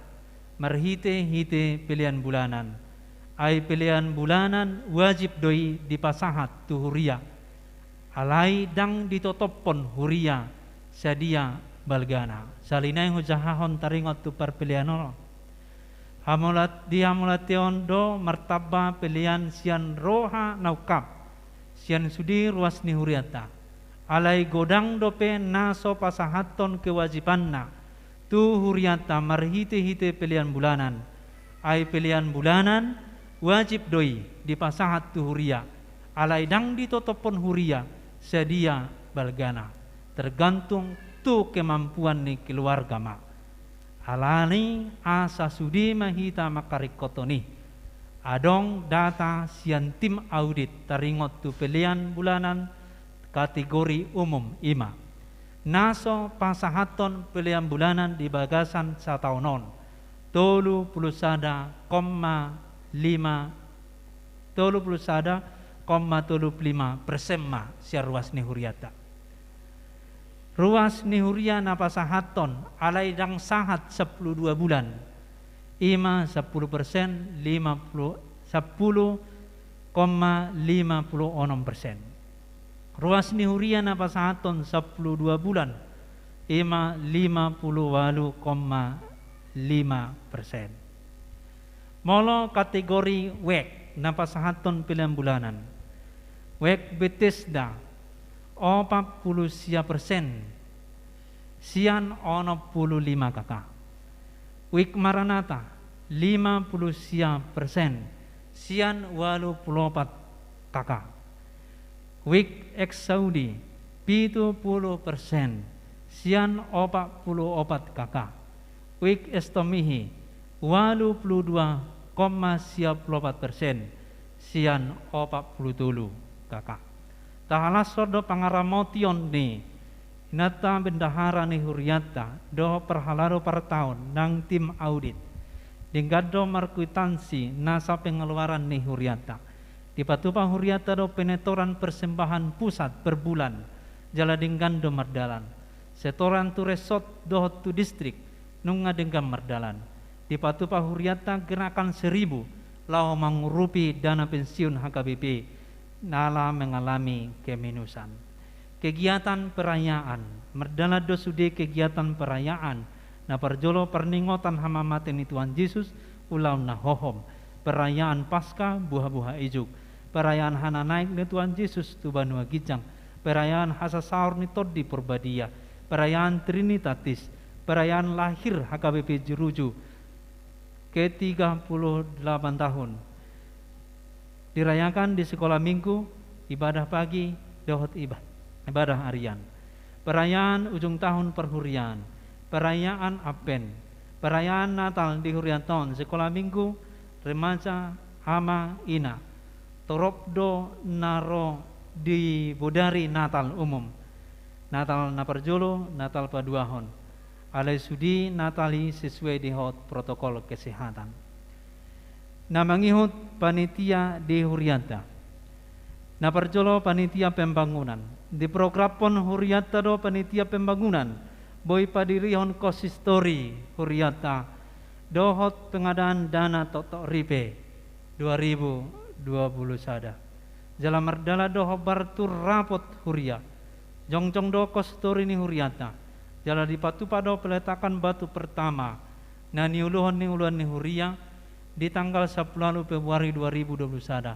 marhite-hite pelean bulanan. Ai pelean bulanan wajib do i dipasahat tu huria. Alai ndang ditotophon huria sadia balgana. Sahali nai hujahahon taringot tu parpelean on. Hamulat, di hamulateon do martamba pelean sian roha na ungkap, sian sude ruas ni hurianta. Alai godang dope na so pasahathon kewajibanna tu hurianta marhitehite pelean bulanan. Ai pelean bulanan wajib do i dipasahat tu huria, alai ndang ditotophon huria sadia balgana, tergantung tu kemampuan ni keluarga ma. Alani asa sude ma hita mangkaringkothon i. Adong data sian tim audit taringot tu pelean bulanan kategori umum, i ma na so pasahathon pelean bulanan di bagasan sataon on, tolu pulu sada koma lima, tolu pulu sada koma tolu pulu lima persen ma sian ruas ni hurianta. Ruas ni huria na pasahathon alai ndang sahat sampulu dua bulan, i ma sampulu persen, lima pulu, sampulu koma lima pulu onom persen. Ruas ni huria na pasahathon sampulu dua bulan, i ma lima pulu ualu koma lima persen. Molo kategori wijk na pasahathon pelean bulanan, wijk Betesda, opat pulu sia persen sian onom pulu lima K K. Wijk Maranatha, lima pulu sia persen sian ualu pulu opat K K. Wijk Exaudi, pitu pulu persen sian opat pulu opat K K. Wijk Estomihi, ualu pulu dua koma sia pulu opat persen sian opat pulu tolu K K. Tahalashon do pangaramotion ni inanta bendahara ni hurianta dohot parhalado partaon nang tim audit. Denggan do markwitansi nasa pengeluaran ni hurianta. Dipatupa hurianta do penetoran persembahan pusat per bulan, jala denggan do mardalan. Setoran tu resort dohot tu distrik nunga denggan mardalan. Dipatupa hurianta gerakan seribu laho mangurupi dana pensiun H K B P na ala mengalami keminusan. Kegiatan perayaan, mardalan do sude kegiatan perayaan. Na parjolo parningotan hamamate ni Tuhan Jesus, ulaon na hohom, perayaan Paskah, buhabuha ijuk, perayaan hananaek ni Tuhan Jesus tu banua ginjang, perayaan hasasaor ni Tondi Porbadia, perayaan Trinitatis, perayaan lahir H K B P Jeruju ke tiga puluh delapan tahun. Dirayakan di sekolah minggu, ibadah pagi, dohot iba-, ibadah harian. Perayaan ujung tahun perhurian, perayaan Advent, perayaan Natal di hurianta on, sekolah minggu, remaja, ama, ina. Torop do na ro di bodari Natal umum. Natal na parjolo, Natal paduahon. Alai sude Natal i sesuai dohot protokol kesehatan. Na mangihut panitia di hurianta. Na parjolo panitia pembangunan. Diprogramhon hurianta do panitia pembangunan, boi padirihon konsistori hurianta, dohot pengadaan dana toktok ripe dua ribu dua puluh sada. Jala mardalan do hombar tu rapot huria. Jongjong do konsistori ni hurianta. Jala dipatupa do peletakan batu pertama na niuluhon ni uluan ni huria di tanggal sampulu ualu Februari dua ribu dua puluh sada.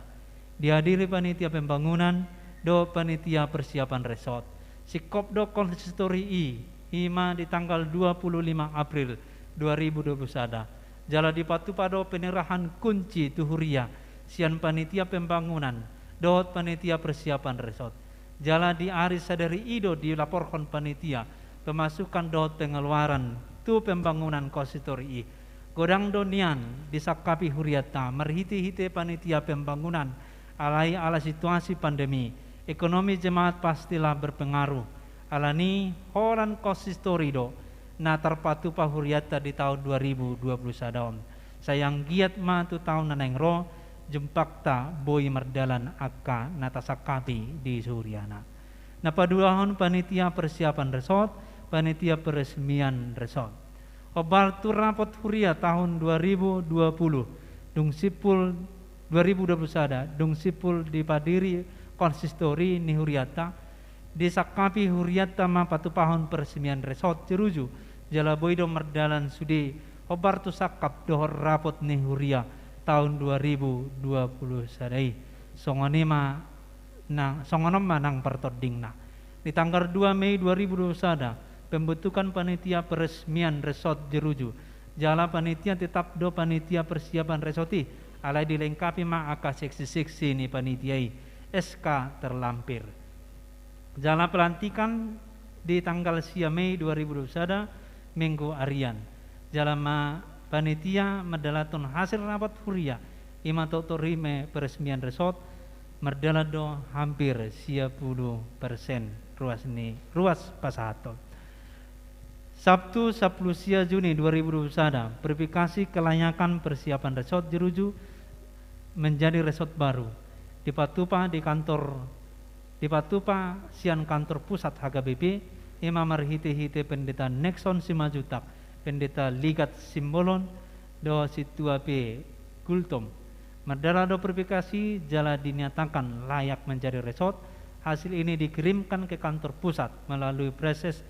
Dihadiri panitia pembangunan dohot panitia persiapan resort. Singkop do konsistori i, i ma di tanggal dua puluh lima April dua ribu dua puluh sada. Jala dipatupa do penyerahan kunci tu huria sian panitia pembangunan dohot panitia persiapan resort. Jala di ari sadari i do dilaporhon panitia pemasukan dohot pengeluaran tu pembangunan konsistori i. Godang do nian disangkapi hurianta marhitehite panitia pembangunan, alai ala situasi pandemi, ekonomi jemaat pastilah berpengaruh. Alani holan konsistori do na tarpatupa hurianta di taon dua ribu dua puluh sada on. Sai anggiat ma tu taon na naeng ro, jumpangta boi mardalan angka na tasangkapi di huriana. Na paduahon panitia persiapan resort, panitia peresmian resort. Hombar tu rapot huria taon dua ribu dua puluh, dung simpul, dua ribu dua puluh sada, dung simpul dipadiri konsistori ni hurianta, Disangkapi hurianta ma patupahon peresmian resort Jeruju, jala boi do mardalan sude hombar tu sangkap dohot rapot ni huria taon dua ribu dua puluh sada i. Songon i ma nang, songon on ma nang partordingna. Di tanggal dua Mei dua ribu dua puluh sada, pembentukan panitia peresmian resort Jeruju, jala panitia tetap do panitia persiapan resort i, alai dilengkapi ma angka seksi-seksi ni panitia i, S K terlampir. Jala pelantikan di tanggal sia Mei dua ribu dua puluh sada, Minggu arian. Jala ma panitia mandalanhon hasil rapot huria, i ma totorime peresmian resort, mardalan do hampir sia pulu persen ruas ni, ruas pasahathon. Sabtu, sampulu sia Juni dua ribu dua puluh sada, verifikasi kelayakan persiapan resort Jeruju menjadi resort baru. Dipatupa di kantor, dipatupa sian kantor pusat H K B P, i ma marhite-hite Pendeta Nexon Simanjuntak, Pendeta Ligat Simbolon, dohot Sintua P. Gultom. Mardalan do verifikasi jala dinyatakan layak menjadi resort. Hasil ini dikirimkan ke kantor pusat melalui Praeses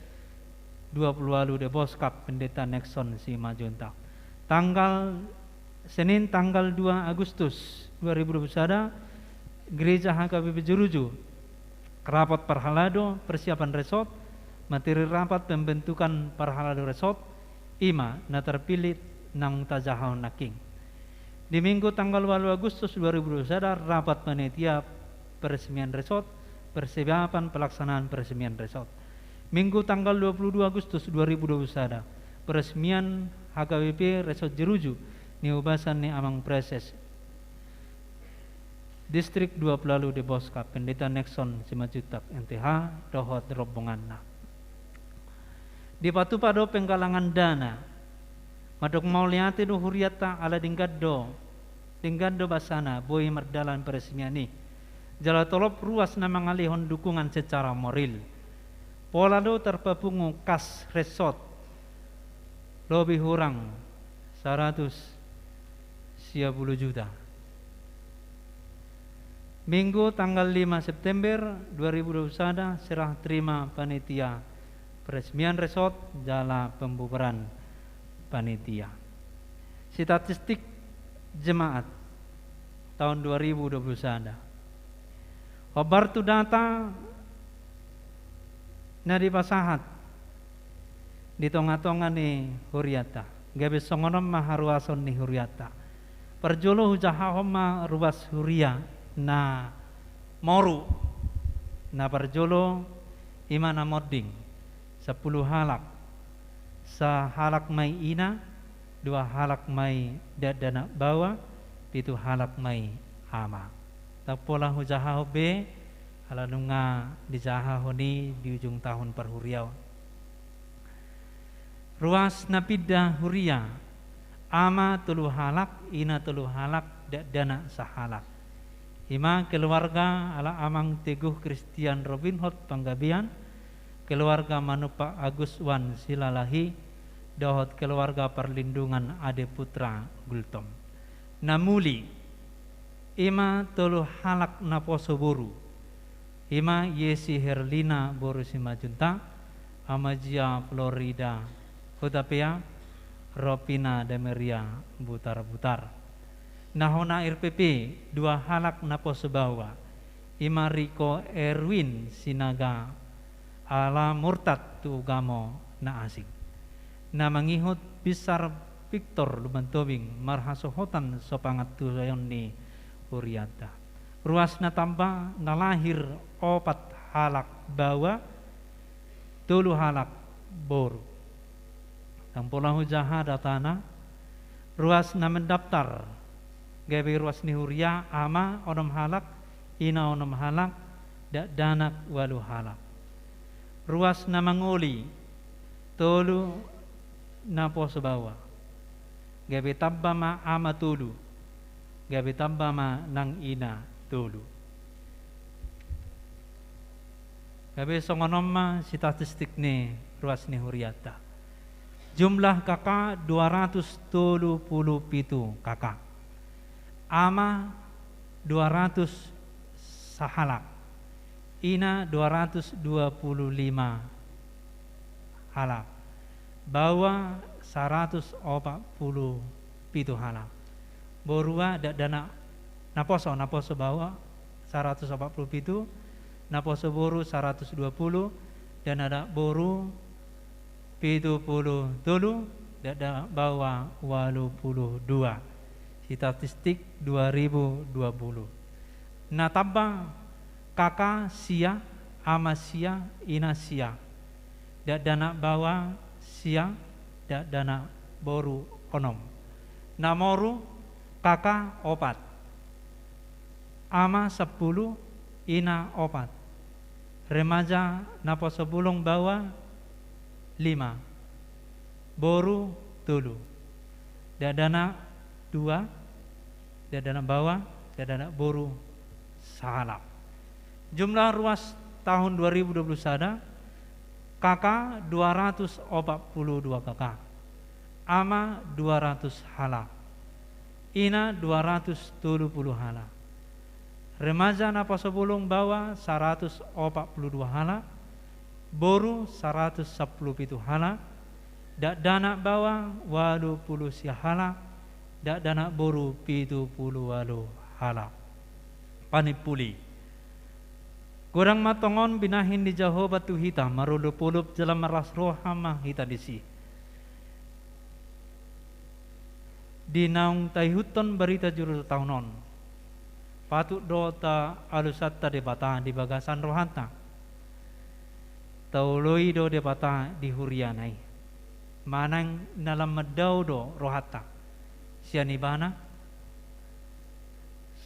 dua puluh walu Deboskap, Pendeta Nexon Simanjuntak. Tanggal Senin, tanggal dua Agustus dua ribu dua puluh sada, Gereja H K B P Jeruju, rapot parhalado persiapan resort, materi rapat pembentukan parhalado resort, i ma na terpilih naung tajahahon nangkin. Di Minggu tanggal walu Agustus dua ribu dua puluh sada, rapat panitia peresmian resort, persiapan pelaksanaan peresmian resort. Minggu tanggal dua puluh dua Agustus dua ribu dua puluh sada, peresmian H K B P Resort Jeruju, niubasan ni Amang Praeses Distrik dua puluh walu Deboskap, Pendeta Nexon Simanjuntak, M T H, dohot rombonganna. Dipatupa do penggalangan dana. Mandok mauliate do hurianta ala denggan do, denggan do basana boi mardalan peresmian i. Jala tolop ruas na mangalehon dukungan secara moral. Pola do tarpapungu kas resort lobi hurang saratus sia pulu juta. Minggu tanggal lima September dua ribu dua puluh sada, serah terima panitia peresmian resort jala pembubaran panitia. Statistik jemaat taon dua ribu dua puluh sada. Hombar tu data na dipasahat di tonga-tonga ni hurianta, gabe songon on ma haruason ni hurianta. Parjolo hujahahon ma ruas huria na moru. Na parjolo i ma na monding, sampulu halak. Sahalak ma i ina, dua halak ma i dakdanak baoa, pitu halak ma i ama. Ndang pola hujahahon be, ala nunga dijahahon i di ujung tahun parhuriaon. Ruas na pinda huria, ama tolu halak, ina tolu halak, dakdanak sahalak. I ma keluarga ala Amang Teguh Christian Robinhood Panggabean, keluarga manumpak Agus Wan Silalahi, dohot keluarga Parlindungan Ade Putra Gultom. Na muli, i ma tolu halak naposo boru, i ma Yesi Herlina boru Simanjuntak, Amazia Florida Hutapea, Ropina Dameria Butarbutar. Na hona R P P, dua halak naposo baoa, i ma Riko Erwin Sinaga, ala murtad tu ugamo na asing. Na mangihut Binsar Victor Lumban Tobing marhasohotan so pangantusion ni hurianta. Ruas na tamba na lahir opat halak baoa, tolu halak boru. Ndang pola hujaha datana, ruas na mendaftar, gabe ruas ni huria, ama onom halak, ina onom halak, dakdanak ualu halak. Ruas na mangoli, tolu naposo baoa. Gabe tamba ma ama tolu, gabe tamba ma nang ina tolu. Gabe songon on ma statistik ni ruas ni hurianta. Jumlah K K dua ratus tolu pulu pitu K K. Ama dua ratus sahalak. Ina dua ratus dua puluh lima halak. Baoa saratus opat puluh pitu halak. Borua dakdanak naposo, naposo baoa saratus opat puluh pitu, naposo boru saratus dua puluh, dakdanak boru pitu puluh tolu, dakdanak baoa ualu puluh dua. Statistik dua ribu dua puluh. Na tamba, kaka sia, ama sia, ina sia. Dakdanak baoa sia, dakdanak boru onom. Na moru, kaka opat, ama sampulu, ina opat. Remaja naposo bulung baoa lima, boru tolu, dakdanak dua, dakdanak baoa, dakdanak boru sahalak. Jumlah ruas tahun dua ribu dua puluh sada, kaka dua ratus opat puluh dua kaka, ama dua ratus halak, ina dua ratus tolu puluh halak. Remaja naposo bulung baoa saratus opat puluh dua halak, boru saratus sampulu pitu halak, dakdanak baoa ualu puluh sia halak, dakdanak boru pitu puluh ualu halak. Panimpuli. Godang ma tongon binahen ni Jahowa tu hita, marolopolop jala marlas roha ma hita disi. Di naung taihuthon barita juru taon on, patut do taalusanta Debata di bagasan rohanta. Taoloi do Debata di huriana i. Manang na lam mandao do rohanta sian Ibana?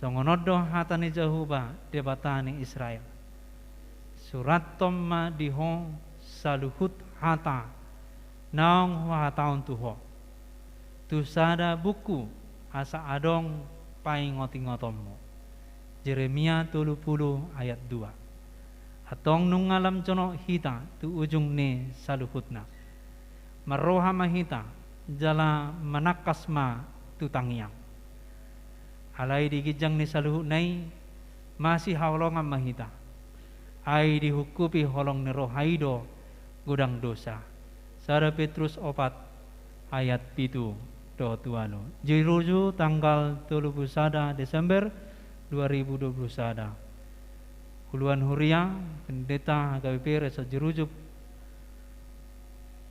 Songon on do hata ni Jahowa, Debata ni Israel: Surathon ma di ho saluhut hata naung huhatahon tu ho tu sada buku, asa adong paingotingotonmu. Jeremia tolu puluh ayat dua. Antong nunga lam jonok hita tu ujung ni saluhutna. Marroha ma hita, jala manangkas ma tu tangiang. Alai di ginjang ni saluhutna i, masihaholongan ma hita. Ai dihungkupi holong ni roha i do godang dosa. Sada Petrus opat ayat pitu dohot ualu. Jeruju, tanggal tolu puluh sada Desember dua ribu dua puluh sada. Uluan huria, Pendeta H K B P Resort Jeruju,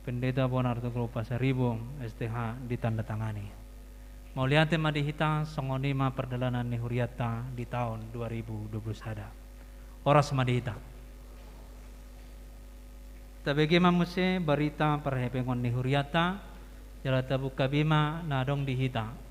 Pendeta Bonar Togro Pasaribu, S T H, ditandatangani. Mauliate ma di hita, songon i ma pardalanan ni hurianta di taon dua ribu dua puluh sada. Horas ma di hita. Tabege ma muse barita parhepengon ni hurianta, jala tabuka be ma na adong di hita.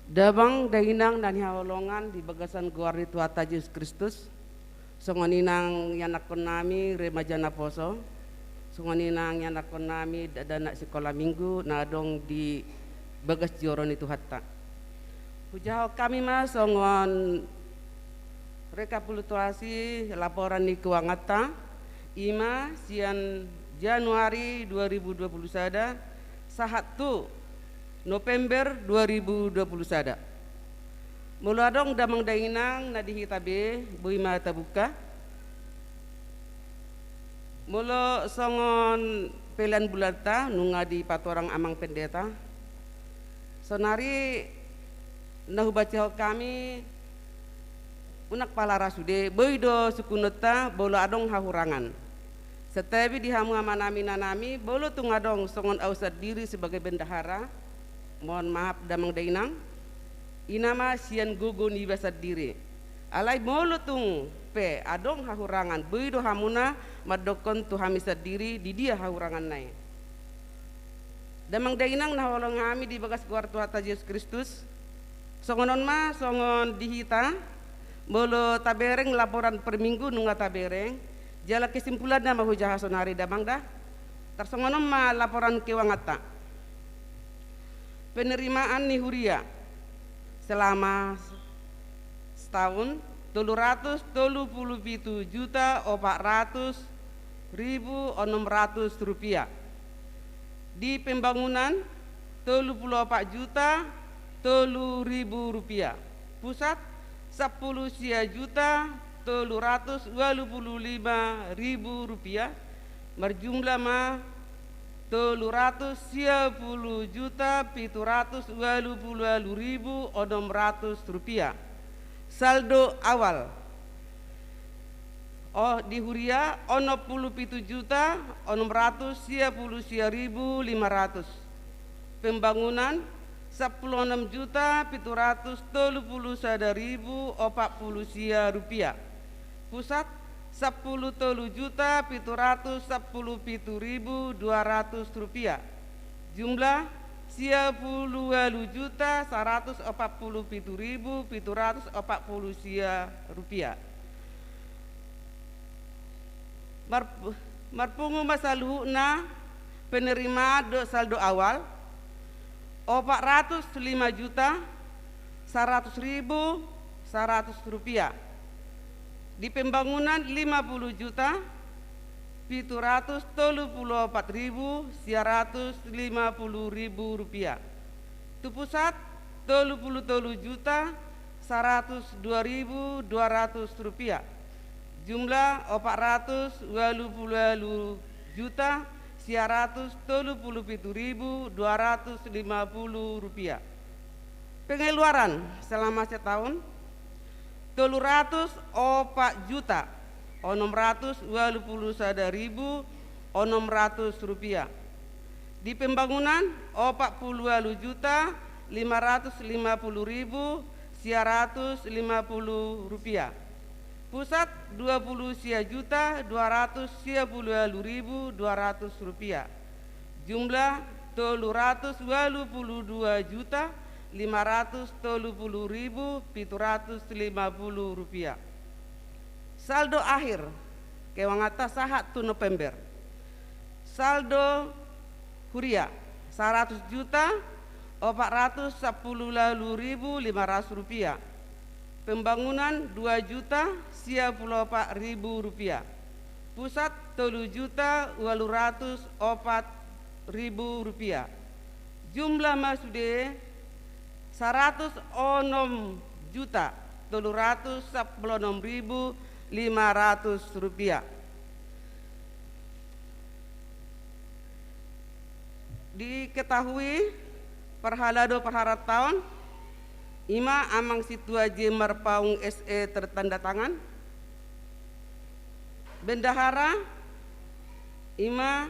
Damang dainang na hinaholongan di bagasan goar ni Tuhanta Jesus Kristus, songon i nang ianakkonnami remaja naposo, songon i nang ianakkonnami dakdanak sikola minggu na adong di bagas joro ni Tuhanta. Hujahahon hami ma songon rekapitulasi laporan ni keuanganta, i ma sian Januari dua ribu dua puluh sada sahat tu November dua ribu dua puluh sada. Molo adong damang dainang na di hita be, boi ma tabuka. Molo songon pelean bulanta, nunga dipatorang amang pendeta. Saonari na hubacahon hami, unang pala ra sude, boi do sungkunonta molo adong hahurangan. Santabi di hamu amanami, inanami, molo tung adong songon au sandiri sebagai bendahara, mohon maaf damang dainang, i nama sian gogo niba sandiri. Alai molo tung pe adong hahurangan, boi do hamuna mandokkon tu hami sandiri di dia hahuranganna i. Damang dainang na hinaholongan hami di bagas goar Tuhanta Jesus Kristus, songon on ma songon di hita, Molo tabereng laporan per minggu nunga tabereng, jala kesimpulanna ma hujaha sonari damang da. Tarsongon on ma laporan keuanganta. Penerimaan ni huria selama setahun, tolu ratus tolu pulu pitu juta opat ratus ribu onom ratus rupiah. Di pembangunan, tolu pulu opat juta tolu ribu rupiah. Pusat, sampulu sia juta tolu ratus ualu pulu lima ribu rupiah. Marjumlah ma tolu ratus sia pulu juta pitu ratus ualu pulu ualu ribu onom ratus rupiah. Saldo awal, oh, di huria, onom pulu pitu juta onom ratus sia pulu sia ribu lima ratus. Pembangunan, sampulu onom juta pitu ratus tolu pulu sada ribu opat pulu sia rupiah. Pusat, sampulu tolu juta pitu ratus sampulu pitu ribu dua ratus rupiah. Jumlah, sia pulu ualu juta saratus opat pulu pitu ribu pitu ratus opat pulu sia rupiah. Mar-, marpungu ma saluhutna penerimaan dohot saldo awal, opat ratus lima juta saratus ribu saratus rupiah. Di pembangunan, lima pulu juta pitu ratus tolu pulu opat ribu sia ratus lima pulu ribu rupiah. Tu pusat, tolu pulu tolu juta saratus dua ribu dua ratus rupiah. Jumlah, opat ratus ualu pulu ualu juta sia ratus tolu pulu pitu ribu dua ratus lima pulu rupiah. Pengeluaran selama setahun, tolu ratus opat juta onom ratus ualu pulu sada ribu onom ratus rupiah. Di pembangunan, opat pulu ualu juta lima ratus lima pulu ribu sia ratus lima pulu rupiah. Pusat, dua pulu sia juta dua ratus sia pulu ualu ribu dua ratus rupiah. Jumlah, tolu ratus ualu pulu dua juta lima ratus tolu pulu ribu pitu ratus lima pulu rupiah. Saldo akhir keuanganta sahat tu November. Saldo huria, saratus juta opat ratus sampulu ualu ribu lima ratus rupiah. Pembangunan, dua juta sia pulu opat ribu rupiah. Pusat, tolu juta ualu ratus opat ribu rupiah. Jumlah ma sude saratus onom juta tolu ratus sampulu onom ribu lima ratus rupiah. Diketahui, parhalado parharantaon, i ma Amang Sintua J Marpaung S E tertanda tangan. Bendahara, i ma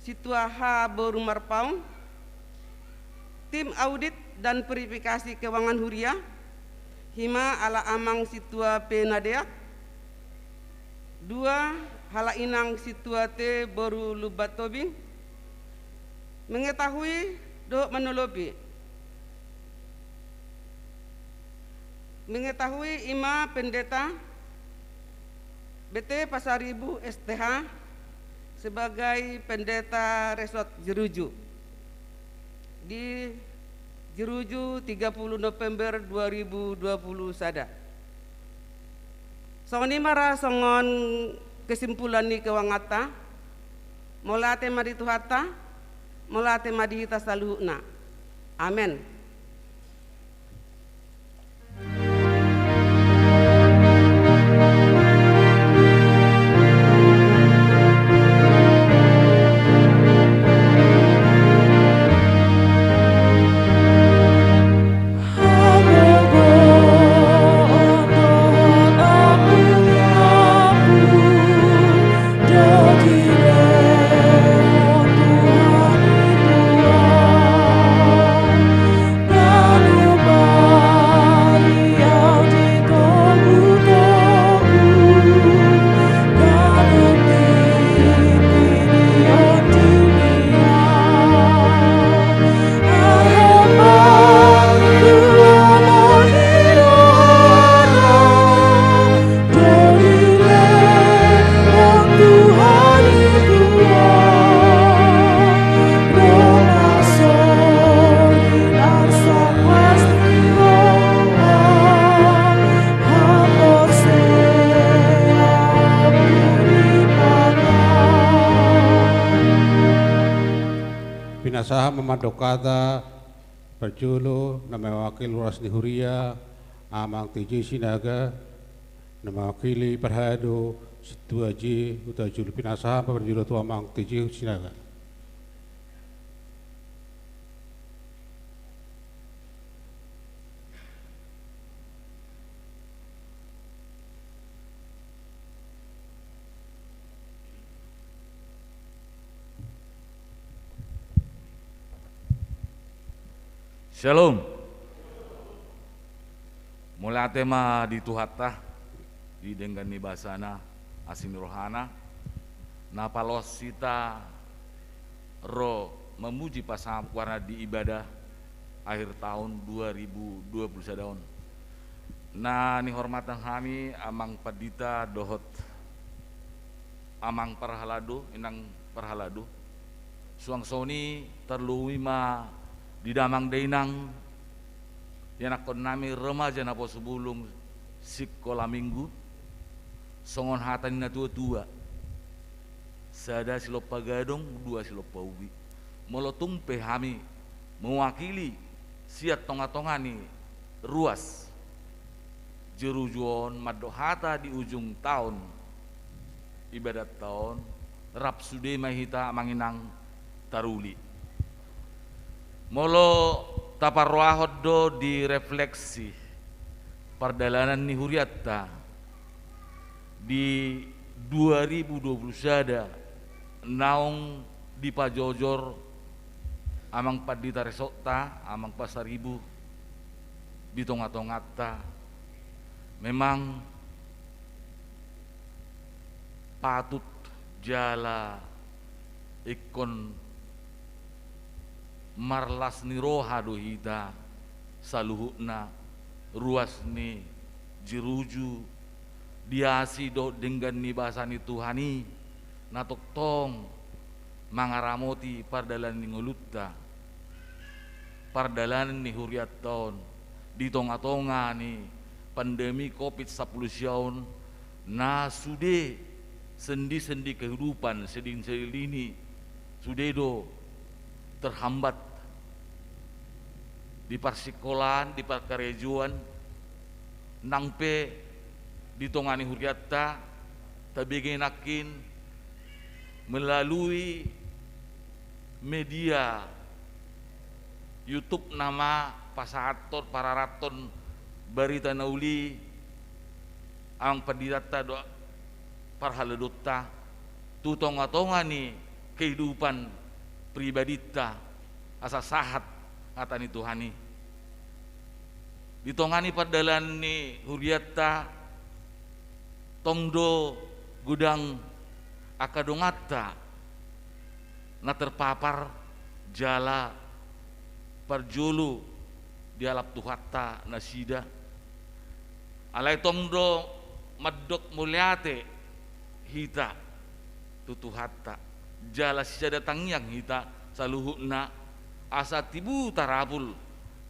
Sintua H Boru Marpaung. Tim audit dan verifikasi keuangan huria, i ma halak Amang Sintua P Nadeak. Dua, halak Inang Sintua T Boru Lumban Tobing. Mengetahui dohot manolopi. Mengetahui, i ma Pendeta B T Pasaribu S T H sebagai Pendeta Resort Jeruju di Jeruju, tiga puluh November dua ribu dua puluh sada. Songon i ma ra songon kesimpulan ni keuanganta. Mauliate ma di Tuhanta, mauliate ma di hita saluhutna. Amen. Mandok hata parjolo na mewakili ruas ni huria, Amang T J Sinaga, na mewakili parhalado Sintua J Huta Julu Pinasaha, parjolo tu Amang T J Sinaga. Syalom. Mauliate ma di Tuhanta, di denggan ni basana, asi ni rohana, na paloas hita ro mamuji pasangap goarna di ibadah akhir taon dua ribu dua puluh sada on. Na nihormatan hami Amang Pandita dohot Amang Parhalado, Inang Parhalado. Suang songon i tarlumobi ma di damang dainang, ianakkon nami remaja naposobulung sikola minggu, songon hata ni na tua-tua. Sada silompa gadong, dua silompa ubi. Molo tung pe hami mewakili sian tonga-tonga ni ruas jeruju on mandok hata di ujung taon, ibadah taon, rap sude ma hita Amang Inang taruli. Molo taparrohahon do di refleksi pardalanan ni hurianta di dua ribu dua puluh sada, naung dipajojor Amang Pandita Resortta, Amang Pasaribu, di tonga-tonganta. Memang patut jala ingkon marlas ni roha do hita saluhutna, ruas ni jeruju, di asi dohot denggan ni basa ni Tuhan i, na tongtong mangaramoti pardalanan ni ngolunta, pardalanan ni hurianta on, di tonga-tonga ni pandemi covid sampulu sia on, na sude sendi-sendi kehidupan, sendi-sendi ni sude do terhambat di parsikolaan, di parkarejoan, nang pe di tonga ni hurianta, tabege nangkin melalui media YouTube nama pasahathon, pararathon barita na uli, Amang Panditanta dohot parhaladonta, tu tonga-tonga ni kehidupan pribadinta, asa sahat hata ni Tuhan i. Di tonga ni pardalanan ni hurianta, tong do godang angka donganta na terpapar jala parjolo dialap Tuhanta nasida. Alai tong do mandok mauliate hita tu Tuhanta, jala sisada tangiang hita saluhutna, asa tibu tarapul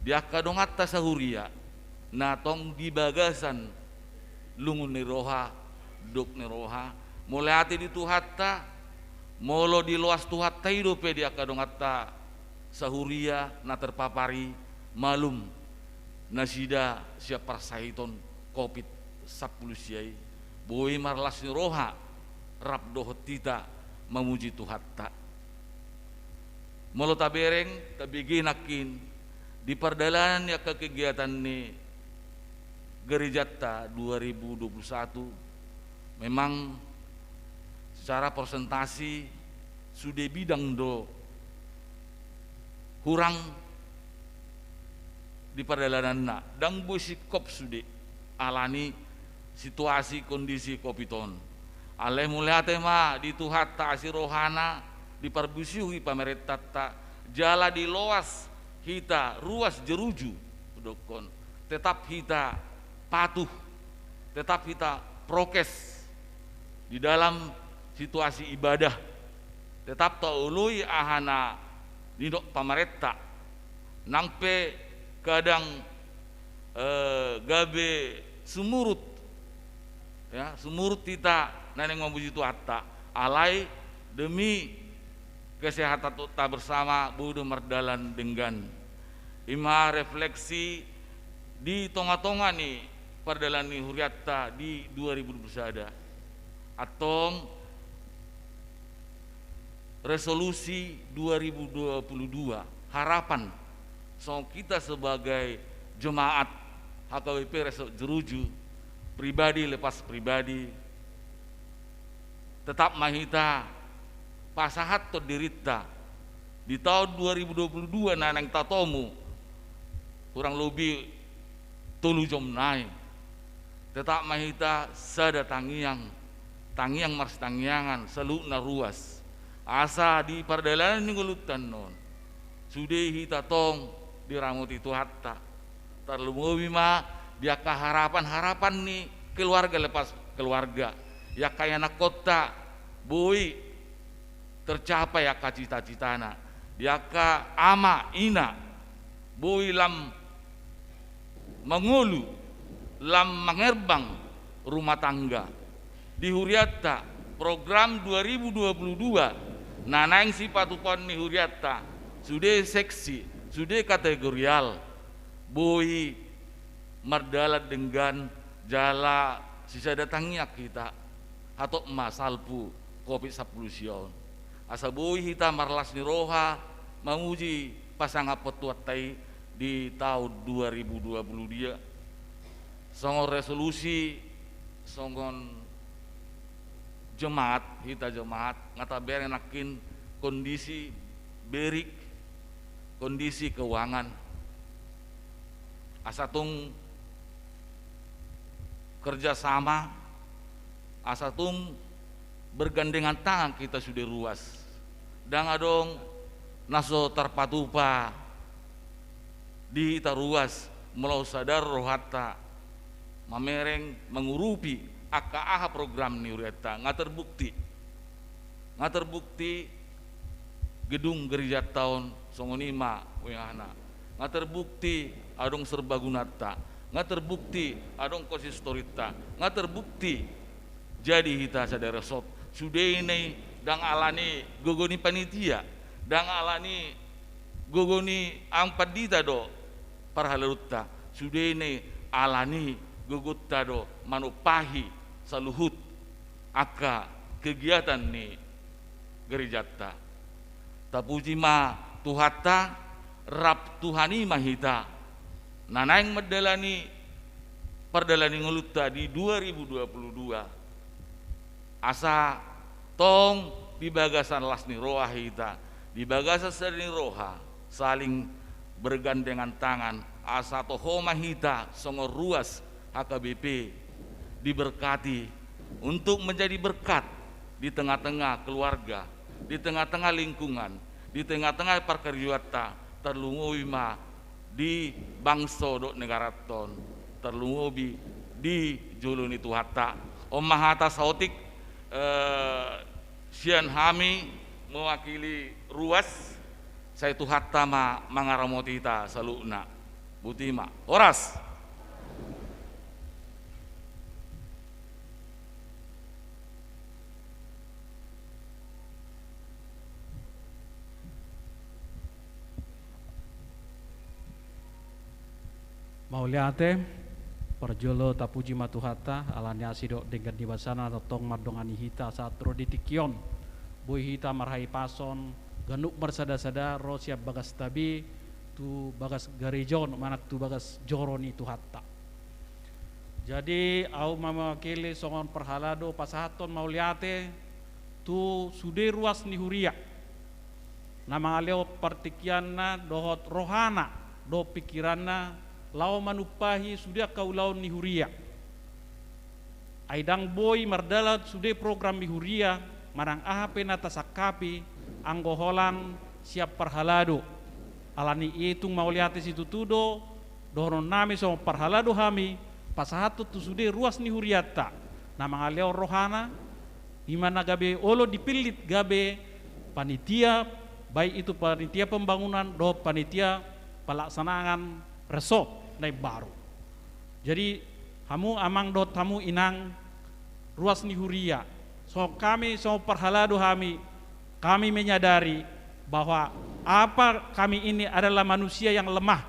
di angka donganta sahuria na tong di bagasan lungun ni roha, dok ni roha. Mauliate di Tuhanta, molo diloas Tuhanta i dope di angka donganta sahuria na terpapar i, malum nasida sian parsahiton covid sampulu sia i, boi marlas ni roha rap dohot hita mamuji Tuhanta. Molo tabereng, tabege nangkin di pardalanan ni angka kegiatan ni gerejanta dua ribu dua puluh satu, memang secara persentasi sude bidang do hurang di pardalananna, ndang boi singkop sude alani situasi kondisi covid on. Alai mauliate ma di Tuhanta asi rohana, diparbusihi pamarentanta, jala diloas hita ruas jeruju, hudokkon, tetap hita patuh, tetap hita prokes di dalam situasi ibadah, tetap taoloi aha na nidok pamarenta. Nang pe kadang, eh, gabe sumurut, ya, sumurut hita na naeng mamuji Tuhanta, alai demi kesehatanonta bersama boi do mardalan denggan. I ma refleksi di tonga-tonga ni pardalanan ni hurianta di dua ribu dua puluh sada. Antong resolusi dua ribu dua puluh dua, harapan songon hita sebagai jemaat H K B P Resort Jeruju, pribadi lepas pribadi, tetap ma hita pasahathon dirinta di taon dua ribu dua puluh dua na naeng tatomu, hurang lobi tolu jom nai. Tetap ma hita sada tangiang, tangiang marsitangiangan, saluhutna ruas. Asa di pardalanan ni ngolunta on, sude hita tong diramoti Tuhanta. Tarlumobi ma di angka harapan-harapan ni keluarga lepas keluarga. Di angka ianakhonta boi tercapai angka cita-citana. Di angka ama, ina, boi lam mangolu, lam mangerbang rumah tangga. Di hurianta, program dua ribu dua puluh dua na naeng sipatupaon ni hurianta, sude seksi, sude kategorial, boi mardalan denggan jala sisada tangiang hita, hatop ma salpu Covid sampulu sia on. Asa boi hita marlas ni roha mamuji pasangaphon Tuhanta i di taon dua ribu dua puluh dua. Songon resolusi, songon jemaat, hita jemaat, nga tabereng nangkin kondisi berik, kondisi keuangan. Asa tung kerjasama, asa tung bergandengan tangan hita sude ruas. Ndang adong na so tarpatupa di hita ruas molo sada rohanta mamereng mangurupi angka aha program ni hurianta, nga terbukti. Nga terbukti gedung gerejanta on songon i ma wengana. Nga terbukti adong serbagunanta. Nga terbukti adong konsistorinta. Nga terbukti jadi hita sada resort. Sude i ndang alani gogo ni panitia, ndang alani gogo ni angka pandita do parhaladunta. Sude i alani gogonta do manumpahi saluhut angka kegiatan ni gerejanta. Tapuji ma Tuhanta, rap Tuhan i ma hita na naeng mandalani pardalanan ni ngolunta di dua ribu dua puluh dua. Asa tong di bagasan las ni roha hita, di bagasan sada ni roha, saling bergandengan tangan, asa toho ma hita songon ruas H K B P diberkati untuk menjadi berkat di tengah-tengah keluarga, di tengah-tengah lingkungan, di tengah-tengah parkarejoanta, tarlumobi ma di bangso dohot negaranta on, tarlumobi di jolo ni Tuhanta. On ma hata saotik, eh, sian hami mewakili ruas, sai Tuhanta ma mangaramoti hita saluhutna. Boti ma. Horas. Mauliate. Parjolo tapuji ma Tuhanta, ala ni asi dohot denggan ni basana na tongtong mandongani hita sahat ro di tingki on. Boi hita marhahipason, ganup marsada-sada ro sian bagasta be tu bagas gareja on, manang tu bagas joro ni Tuhanta. Jadi, ahu ma mewakili songon parhalado pasahathon mauliate tu sude ruas ni huria na mangalehon partingkianna dohot rohana dohot pingkiranna laho manumpahi sude angka ulaon ni huria. Ai ndang boi mardalan sude program ni huria manang aha pe na tasangkapi anggo holan sian parhalado. Ala ni i tung mauliate situtu do dohononnami songon parhalado hami pasahathon tu sude ruas ni hurianta na mangalehon rohana, i ma na gabe olo dipillit gabe panitia, baik itu panitia pembangunan dohot panitia pelaksanaan resort na imbaru. Jadi, hamu amang dohot hamu inang, ruas ni huria, songon hami, songon parhalado hami, Kami menyadari bahwa apa kami ini adalah manusia yang lemah.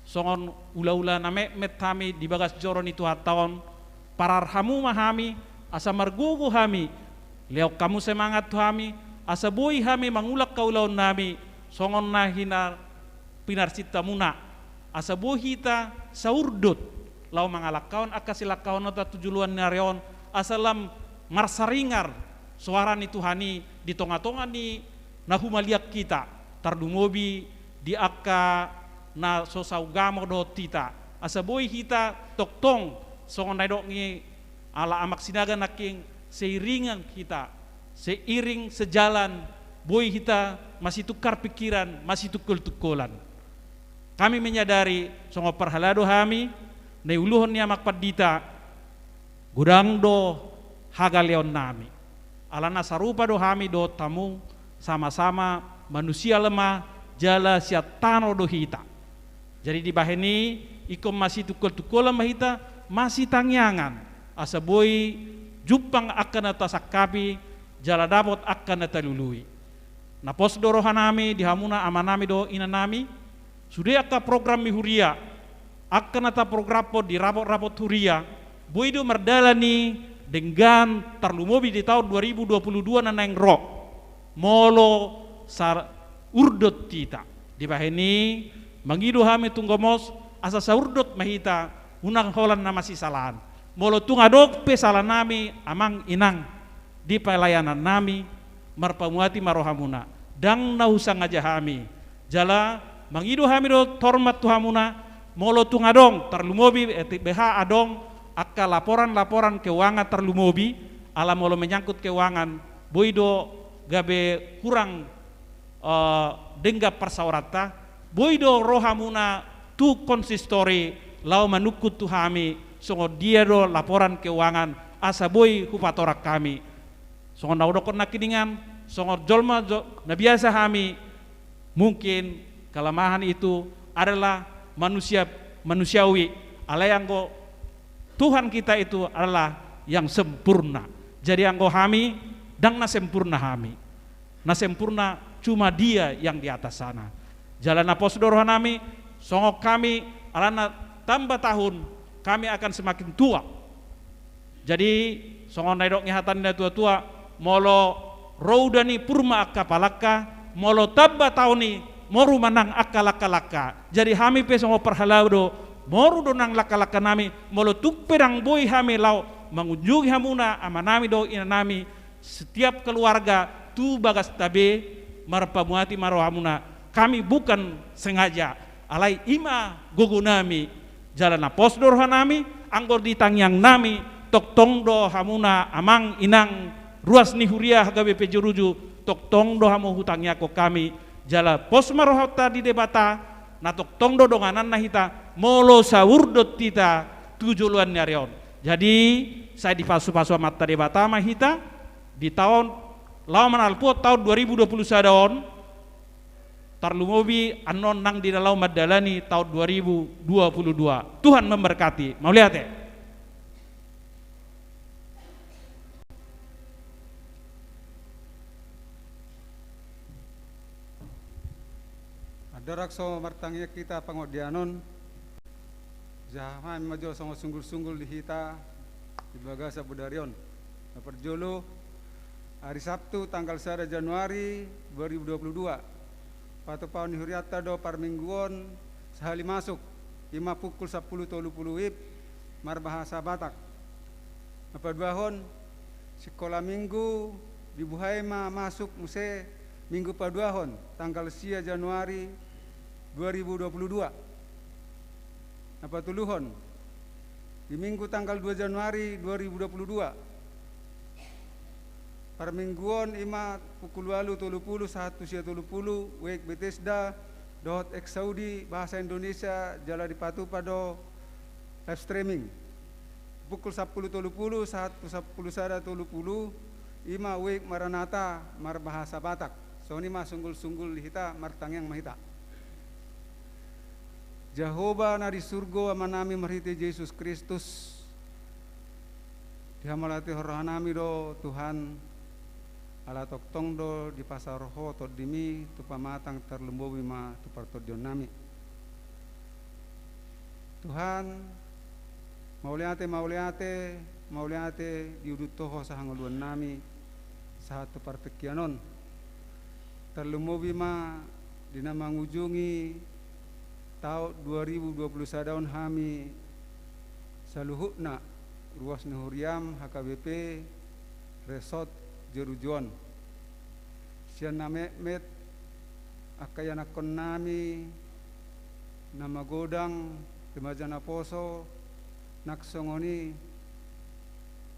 Songon ulaula na metmet hami di bagas joro ni Tuhanta on, parar hamu ma hami, asa margogo hami, lehon hamu semangat tu hami, asa boi hami mangulak haulaonnami, songon na hina pinarsintamuna, asa boi hita saurdot, laho mangalangkahon angka silangkahononta tu joloan ni ari on, asa lam marsaringar soara ni Tuhan i di tongatonga ni na humaliang hita, tarlumobi di angka na so saugamo dohot hita, asa boi hita tongtong songon na nidok ni halak Amang Sinaga nangkin, seiringan hita, seiring sejalan, boi hita masitukar pikiran, masitungkoltungkolan. Hami menyadari songon parhalado hami, na iuluhon ni Amang Pandita, godang do hagaleonnami. Alana sarupa do hami dohot hamu, sama-sama manusia lemah, jala sian tano do hita. Jadi dibahen i, ingkon masitungkoltungkolan ma hita, masitangiangan, asa boi jumpang angka na tasangkapi, jala dapot angka na talului. Na pos do rohanami di hamuna amanami dohot inanami, sude angka program ni huria, angka na taprogramhon di rapotrapot huria, boi do mardalan i denggan tarlumobi di taon dua ribu dua puluh dua na naeng ro. Molo saurdot hita. Dibahen i, mangido hami tung gomos, asa saurdot ma hita, unang holan na masisalaan. Molo tung adong pe salanami, amang inang, di pelayanannami, marpamuati ma rohamuna. Ndang na husangaja hami. Jala mangido hami do hormat tu hamuna, molo tung adong, tarlumobi, eh, ti-, beha adong, angka laporan-laporan keuangan tarlumobi, ala molo menyangkut keuangan, boi do gabe hurang, eh, denggan parsaoranta, boi do rohamuna tu konsistori, laho manungkun tu hami, songon dia do laporan keuangan, asa boi hupatorang hami. Songon na hudokkon nangkiningan, songon jolma jo-, na biasa hami, mungkin kelemahan itu adalah manusia, manusiawi. Alai anggo Tuhan kita itu adalah yang sempurna. Jadi anggo hami, ndang na sempurna hami. Na sempurna cuma Dia yang di atas sana. Jala na pos do rohanami, songon hami, alana tamba tahun, kami akan semakin tua. Jadi, songon na nidok ni hata ni natuatua, molo ro udan i pur ma angka palangka, molo tamba taon i moru ma nang angka langkalangka. Jadi hami pe songon parhalado, moru do nang langkalangkanami, molo tung pe ndang boi hami laho mangunjungi hamuna, amanami dohot inanami, setiap keluarga tu bagasta be, marpamuati ma rohamuna. Kami bukan sengaja, alai i ma gogonami. Jala na pos do rohanami, anggo di tangiangnami, tongtong do hamuna amang inang, ruas ni huria H K B P Jaruju, tongtong do hamu hutangiangkon hami. Jala pos ma rohanta di Debata, na tongtong do dongananna hita, molo saurdot hita tu joloan ni ari on. Jadi, sai dipasupasu Amanta Debata ma hita, di taon, laho manalpuhon taon dua ribu dua puluh sada on, tarlumobi annon nang di na laho mandalani taon dua ribu dua puluh dua. Tuhan memberkati. Mauliate. Andorang so martangiang hita pangondian on, jaha ma hami ma jolo songon sunggulsunggul di hita di bagasan bodari on. Na parjolo, ari Sabtu tanggal sada Januari dua ribu dua puluh dua. Patupahon ni hurianta do parmingguon sahali masuk, i ma pukul sampulu tolu pulu WIB, marbahasa Batak. Na paduahon, sikola minggu dibuhai ma masuk muse minggu paduahon, tanggal sia Januari dua ribu dua puluh dua. Na patoluhon, di minggu tanggal dua Januari dua ribu dua puluh dua, parmingguon i ma pukul ualu tolu pulu sahat tu sia tolu pulu, WIB Bethesda dohot Exaudi bahasa Indonesia, jala dipatupa do live streaming. Pukul sampulu tolu pulu sahat tu sampulu sada tolu pulu, i ma WIB Maranatha marbahasa Batak. Songon i ma sunggulsunggul di hita, martangiang ma hita. Jahowa na di surgo, Amanami marhite Jesus Kristus, dihamauliatehon rohanami do Tuhan, ala tongtong do dipasaor Ho Tondim i tu pamatang, tarlumobi ma tu partondionnami. Tuhan, mauliate, mauliate, mauliate diudut Ho sahangoluannami sahat tu partingkian on. Tarlumobi ma di na mangujungi taon dua ribu dua puluh sada on hami saluhutna ruas ni huriaM H K B P Resort Jerujuon. Sian na metmet angka ianakkonnami na magodang, remaja naposo, nang songon i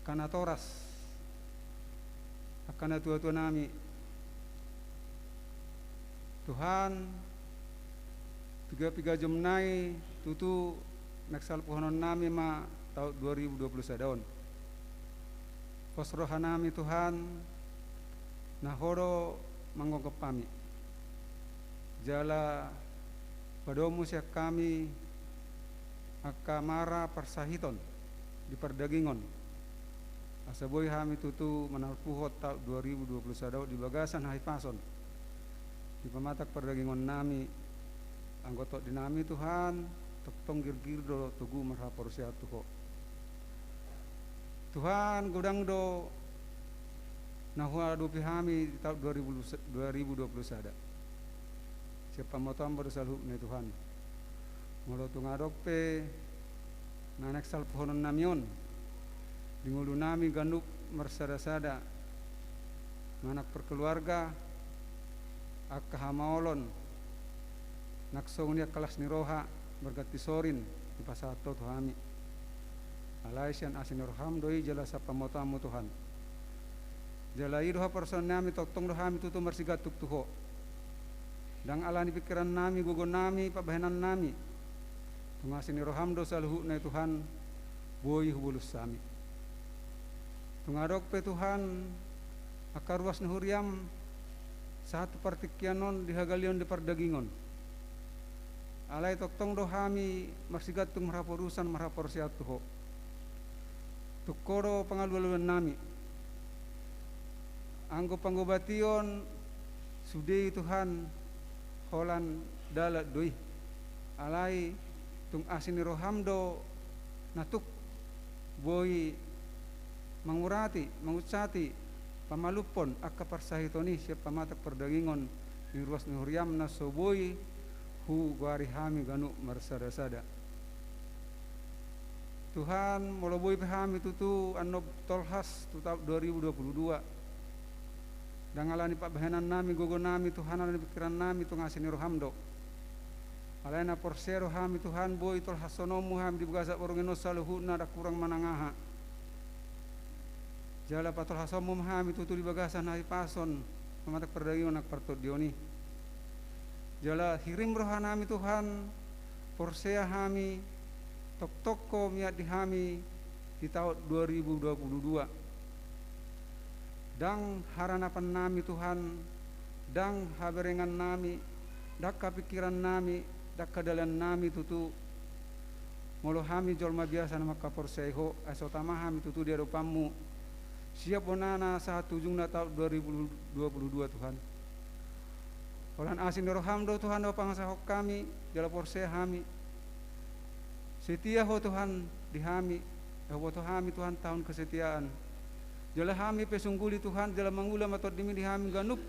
angka natoras, angka natuatuanami. Tuhan, piga-piga jom nai tutu naeng salpuhononnami ma taon dua ribu dua puluh sada on. Pos rohanami Tuhan, na Ho do manggomgom hami. Jala padomu sian hami angka mara parsahiton di pardagingon, asa boi hami tutu manarpuhon taon dua ribu dua puluh sada on di bagasan hahipason di pamatang pardagingonnami. Anggo tondinami Tuhan, tongtong girgir do togu marhaporseaon tu Ho. Tuhan, godang do na huadopi hami di taon dua ribu, dua ribu dua puluh sada. Sian pamotoanMu do saluhutna i Tuhan. Molo tung adong pe na naeng salpuhononnami on di ngolunami ganup marsadasada, manang parkeluarga, angka hamaolon, nang songon i angka las ni roha marganti sorin, dipasahat Ho tu hami. Alai sian asi ni rohaM do i jala sian pamotoanMu Tuhan. Jala i do haporseaonnami, tongtong do hami tutu marsigantung tu Ho. Ndang ala ni pingkirannami, gogonami, pambahenannami. Tung asi ni rohaM do saluhutna i Tuhan, boi hubolus hami. Tung adong pe Tuhan angka ruas ni huriaM sahat tu partingkian on di hagaleon di pardagingon. Alai tongtong do hami marsigantung, marhaporusan, marhaporseaon tu Ho. Tung Ho do pangalualuannami. Anggo panggobation sude i Tuhan, holan dalan do i. Alai tung asi ni rohaM do na tuk boi mangurati, mangunsati, pamalumhon angka parsahiton i sian pamatang pardagingon di ruas ni huriaM na so boi hugoari hami ganup marsadasada. Tuhan, molo boi pe hami tutu annon tolhas tu taon dua ribu dua puluh dua, ndang ala ni pambahenannami, gogonami Tuhan, ala ni pingkirannami, tung asi ni rohaM do. Alai na porsea do hami Tuhan, boi tolhashononMu hami di bagasan borngin on saluhutna, ndang hurang manang aha. Jala patolhashonMu ma hami tutu di bagasan hahipason, pamatang pardagingon nang partondion i. Jala hirim rohanami Tuhan, porsea hami, tongtong Ho mian di hami di taon dua ribu dua puluh dua. Ndang haranapannami Tuhan, ndang haberengannami, ndang hapingkirannami, ndang hadalannami tutu. Molo hami jolma biasa na mangkaporseai Ho, ai so tama hami tutu di adopanMu siap bonana sahat tu ujungna taon dua ribu dua puluh dua Tuhan. Holan asi ni rohaM do Tuhan na hupangasahon hami, jala porsea hami. Setia Ho Tuhan di hami, huboto hami Tuhan taon kesetiaan. Jala hami pe sungguli Tuhan, jala mangula ma TondiMi di hami ganup.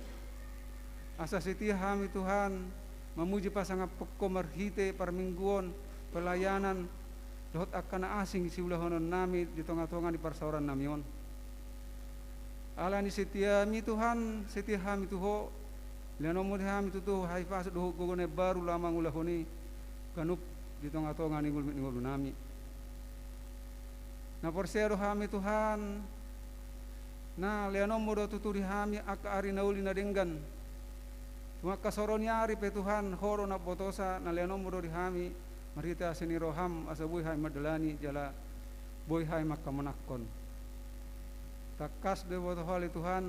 Asa setia hami Tuhan, mamuji pasangaphon Ho marhite parmingguon, pelayanan, dohot angka na asing siulahononnami di tongatonga ni parsaorannami on. Ala ni setiaMi Tuhan, setia hami tu Ho, leanonMu di hami tutu hahipason dohot gogo na imbaru laho mangulahon i ganup di tongatonga ni ngolu, ni ngolunami. Na porsea do hami Tuhan, na leanonMu do tutu di hami angka ari na uli na denggan. Tung angka soro ni ari pe Tuhan, Ho do na umbotosa, na leanonMu do di hami, marhite asi ni rohaM, asa boi hami mandalani, jala boi hami mangkamonanghon. Tangkas do diboto Ho ale Tuhan,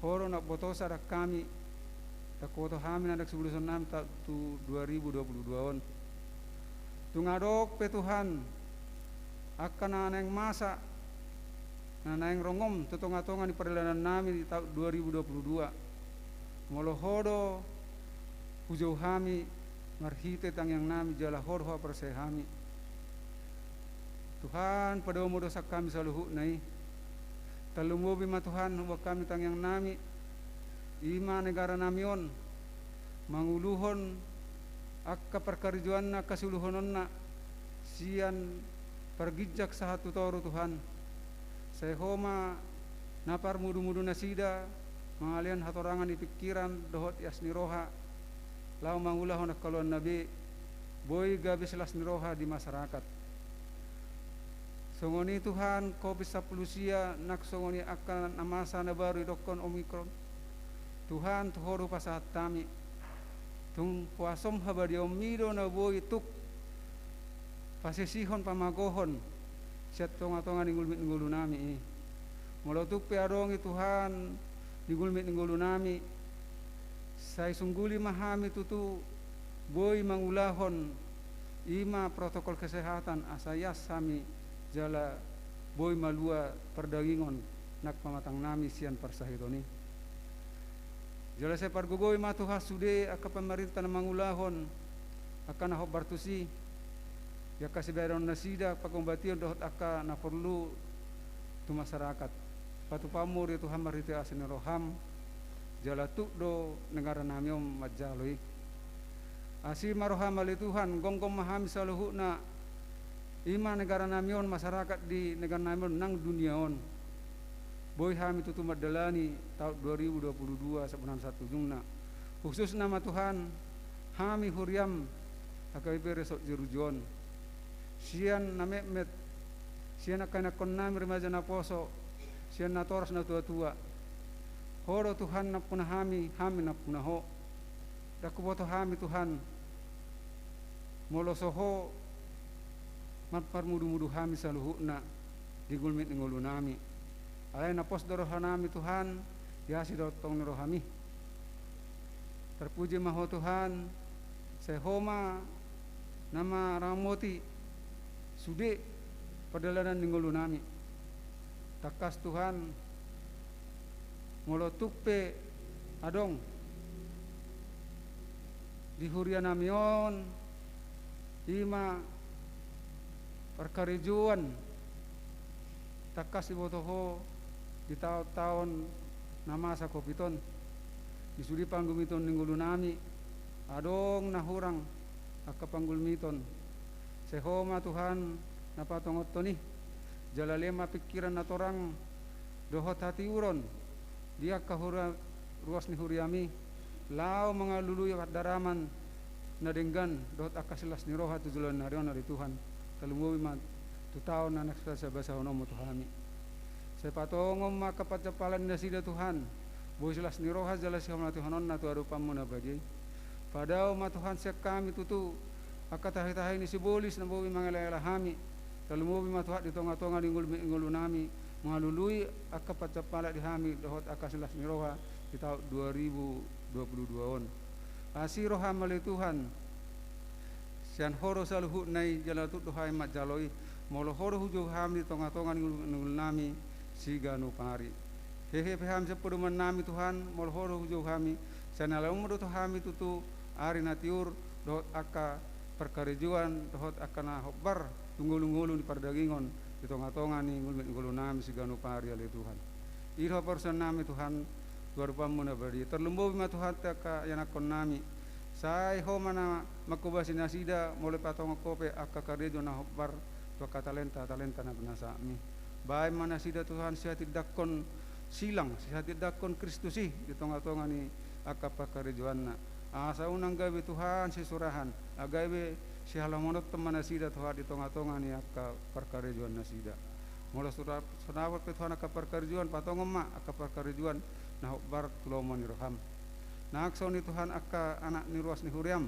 Ho do na umbotosa ndang hami, ndang huboto hami na naeng sibolusonnami taon tu dua ribu dua puluh dua on. Tung adong pe Tuhan, angka na naeng masa, na naeng rongom tu tonga-tonga ni pardalanan nami di taon dua ribu dua puluh dua. Molo Ho do hujou hami marhite tangiang nami, jala Ho do haporseai hami. Tuhan, padaomu do sian hami saluhutna i. Tarlumobi ma Tuhan, huboan hami tangiang nami, i ma negara nami on, manguluhon angka parkarejoanna, angka siuluhononna, sian parginjang sahat tu toru, Tuhan. Sai Ho ma na parmudu-mudu nasida, mangalehon hatorangan ni pingkiran dohot ias ni roha, laho mangulahon angka ulaonna be, boi gabe silas ni roha di masyarakat. Songon i Tuhan, Covid sampulu sia, nang songon i angka na masa na baru didokkon Omikron. Tuhan, tu Ho do hupasahat hami. Tung huasom habadiaonmi do na boi tuk pasesehon, pamagohon sian tonga-tonga ni gulmit ni ngolu nami i. Molo tuk pe adong i Tuhan di gulmit ni ngolu nami, sai sungguli ma hami tutu boi mangulahon i ma protokol kesehatan, asa ias hami jala boi malua pardagingon nang pamatang nami sian parsahiton i. Jala sai pargogoi ma Tuhan sude angka pamarenta na mangulahon angka na hombar tusi, di angka sibahenon nasida, pangombation dohot angka na porlu tu masyarakat. Patupaonmu do i Tuhan marhite asi ni roham, jala tuk do negara nami on manjalo i. Asi ma roham ale Tuhan, gomgom ma hami saluhutna, i ma negara nami on, masyarakat di negara nami on, nang dunia on. Boi hami tutu mandalani taon dua ribu dua puluh dua sabunan sahat tu ujungna. Khususna ma Tuhan, hami huriam H K B P Resort Jeruju on. Sian na metmet, sian angka ianakkon nami remaja naposo, sian natoras natuatua. Ho do Tuhan nampuna hami, hami nampuna Ho. Ndang huboto hami Tuhan, molo so Ho mamparmudu-mudu hami saluhutna di gulmit ni ngolu nami. Alai na pos do roha nami Tuhan, di asi dohot tong ni rohami. Tarpuji ma Ho Tuhan, sai Ho ma na maramoti sude pardalanan ni ngolu nami. Tangkas Tuhan, molo tuk pe adong di huria nami on, i ma parkarejoan, tangkas diboto Ho di taon-taon na masa Covid on. Di sude panggulmiton ni ngolu nami, adong na hurang angka panggulmiton. Sai Ho ma Tuhan na patongonhon i, jala lehon ma pingkiran na torang dohot hatiuron di angka huria, ruas ni huriami, laho mangalului pandaraman na denggan dohot angka silas ni roha tu joloan ni ari on ale Tuhan. Tarlumobi ma tu taon na naeng basabasahononmu tu hami. Sai patongon ma angka pansampalan ni nasida Tuhan, boi silas ni roha jala sihamatehononna tu adopanmu na badia i. Padao ma Tuhan sian hami tutu angka tahi-tahi ni sibolis na boi mangela-ela hami. Tarlumobi ma Tuhan di tonga-tonga ni ngolu, ngolu nami, mangalului angka pansampalan di hami dohot angka silas ni roha di taon dua ribu dua puluh dua on. Asi roham ale Tuhan, sian Ho do saluhutna i, jala tuk do hami manjalo i, molo Ho do hujou hami di tonga-tonga ni ngolu, ngolu nami siganup ari. Hehe pe hami sian podoman nami Tuhan, molo Ho do hujou hami, sai na laho ma do tu hami tutu ari na tiur dohot angka parkarejoan dohot angka na hombar tu ngolu-ngolu ni pardagingon di tonga-tonga ni ngolu, ngolu nami siganup ari ale Tuhan. I do haporseaon nami Tuhan, tu adopanmu na badia i. Tarlumobi ma Tuhan tu angka ianakkon nami. Sai Ho ma na manghobasi nasida, molo patongon Ho pe angka karejo na hombar tu angka talenta-talenta na pinasahatmi. Baen ma nasida Tuhan sihatindangkon silang, sihatindangkon Kristus i di tonga-tonga ni angka parkarejoanna. Asa unang gabe Tuhan sisurahan, gabe sihalomonothon ma nasida Tuhan di tonga-tonga ni angka parkarejoan nasida. Molo so dapot, so dapot pe Tuhan angka parkarejoan, patongon ma angka parkarejoan na hombar tu lomo ni roham. Nang songon i Tuhan angka anak ni ruas ni huriam,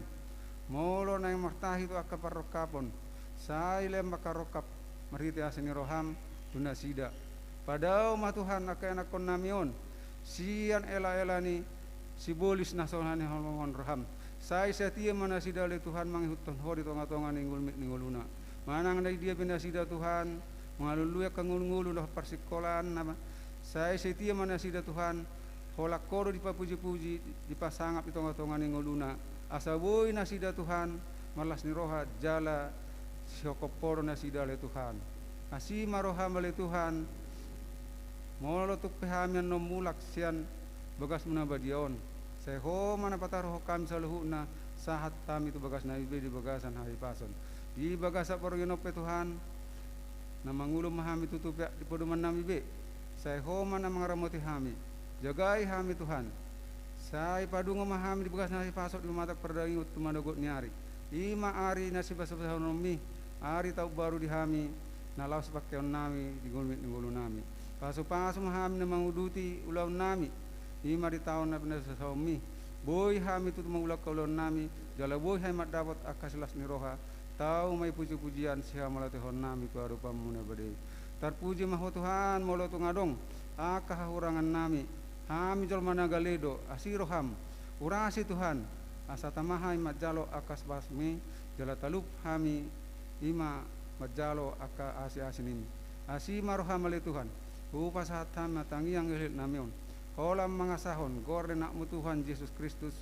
molo naeng martahi tu angka parrongkapon, sai lehon ma angka rongkap marhite asi ni roham tu nasida. Padao ma Tuhan angka ianakkon nami on sian ela-ela ni sibolis na so hinaholongan roham. Sai satia ma nasida ale Tuhan mangihuthon Ho di tonga-tonga ni gulmit ni ngoluna. Manang na di dia pe nasida Tuhan, mangalului angka ngolungolu dohot parsingkolaan nama. Sai setia ma nasida Tuhan, holan Ho do dipapujipuji, dipasangap di tongatonga ni ngoluna, asa boi nasida Tuhan marlas ni roha jala sihophop Ho do nasida ale Tuhan. Asi ma roham ale Tuhan, molo tung pe hami annon mulak sian bagasmu na badia on, sai Ho ma na pataruhon hami saluhutna, sahat hami tu bagasnami be di bagasan hahipason. Di bagasan borngin on pe Tuhan, na mangulon ma hami tutu pe di podomannami be, sai Ho ma na mangaramoti hami. Jagai hami Tuhan. Sai padungo ma hami di bagasan hahipason di pamatang pardagingon tu manogot ni ari. I ma ari na sibasabasahononmi, ari taon baru di hami, na laos pangkeonnami di gomit ni ngolunami. Pasupasu ma hami na manguduti ulaonnami, i ma di taon na pinasabasahonmi. Boi hami tutu mangula angka ulaonnami, jala boi hami mandapot angka silas ni roha, tau ma i pujipujian sihamauliatehonnami tu adopanmu na badia i. Tarpuji ma Ho Tuhan, molo tung adong angka hahurangannami, hami jolma na gale do, asi roham. Urasi Tuhan, asa tama hami manjalo angka sipasumi, jala talup hami i ma manjalo angka asiasinami. Asi ma roham ale Tuhan, hupasahat hami ma tangiang helhelnami on, holan mangasahon goar ni Anakmu Tuhan Jesus Kristus,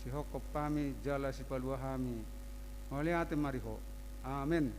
sihophop hami jala sipalua hami. Mauliate ma di Ho. Amen.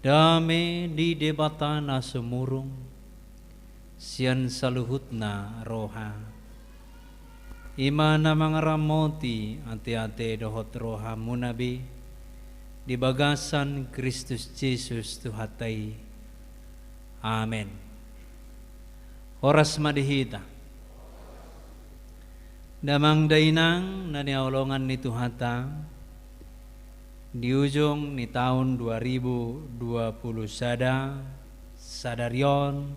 Dame ni Debata na sumurung sian saluhutna roha, i ma na mangaramoti ateate dohot rohamuna be di bagasan Kristus Jesus Tuhanta i. Amen. Horas ma di hita. Damang dainang na hinaholongan ni Tuhanta, di ujung ni taon dua ribu dua puluh sada, sadari on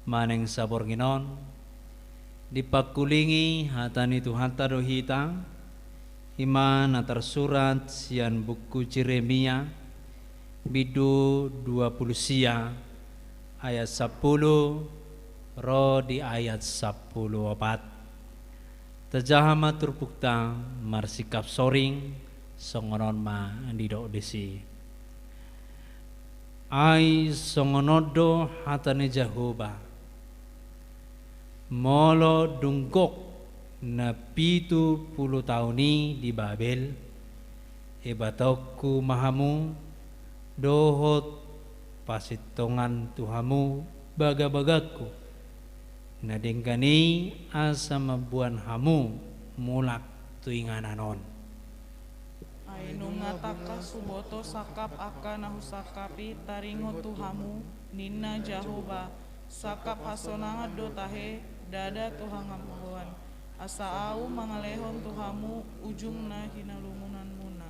manang saborngin on, dipangkulingi hata ni Tuhanta do hita, i ma na tarsurat sian buku Jeremia, bindu dua puluh sia, ayat sampulu ro di ayat sampulu opat. Tajaha ma turpukta marsikap soring, songon on ma didok disi. Ai songon on do hata ni Jahowa: Molo dung gok na pitu pulu taon i di Babel, ibataonku ma hamu dohot pasintongan tu hamu bagabagangku na denggan i, asa mamboan hamu mulak tu inganan on. Ai nunga tangkas huboto sangkap angka na husangkapi taringot tu hamu, ninna Jahowa, sangkap hasonangan do tahe, ndada tu hangoluan, asa Ahu mangalehon tu hamu ujung na hinalungunanmuna.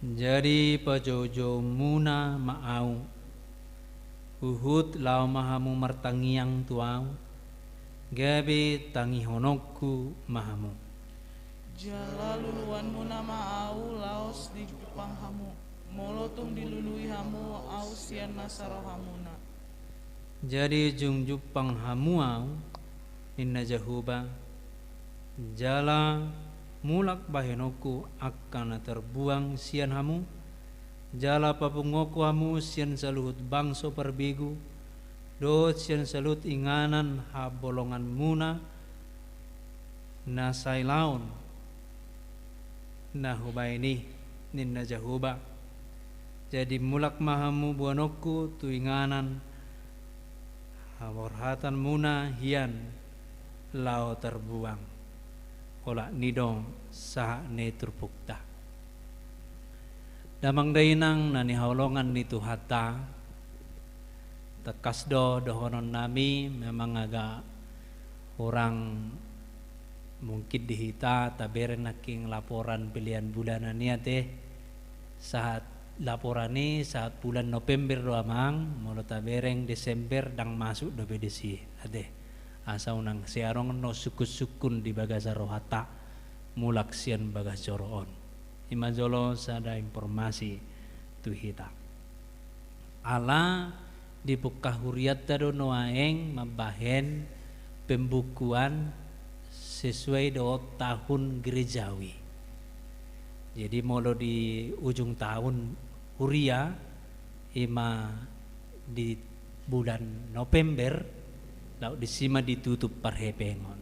Jadi pajoujoumuna ma Ahu, Huhut laho ma hamu martangiang tu ahu, gabe tangihononku ma hamu. Jala luluanmuna ma ahu laos dijumpang hamu, molo tung dilului hamu ahu sian nasa rohamuna. Jadi jungjumpang hamu ahu, ninna Jahowa, jala mulak bahenonku angka na tarbuang sian hamu, jala papunguonku hamu sian saluhut bangso parbegu, dohot sian saluhut inganan habolonganmuna na sailaon na hubahen i, ninna Jahowa. Jadi mulak ma hamu boanonku tu inganan haborhatanmuna hian laho tarbuang. Olat ni do sahat ni turpukta. Damang dainang na hinaholongan ni Tuhanta, tangkas do dohononnami, memang agak kurang mungkin di hita tabereng nangkin laporan pelean bulanan i ate. Sahat laporan i sahat bulan November do amang, molo tabereng Desember ndang masuk dope disi ate. Asa unang sai adong do sungkunsungkun di bagasan rohanta mulak sian bagas joro on. I ma jolo sada informasi tu hita. Ala dipungka hurianta do nuaeng mambahen pembukuan sesuai dohot tahun gerejawi. Jadi molo di ujung tahun huria, i ma di bulan November, laos disi ma ditutup parhepengon.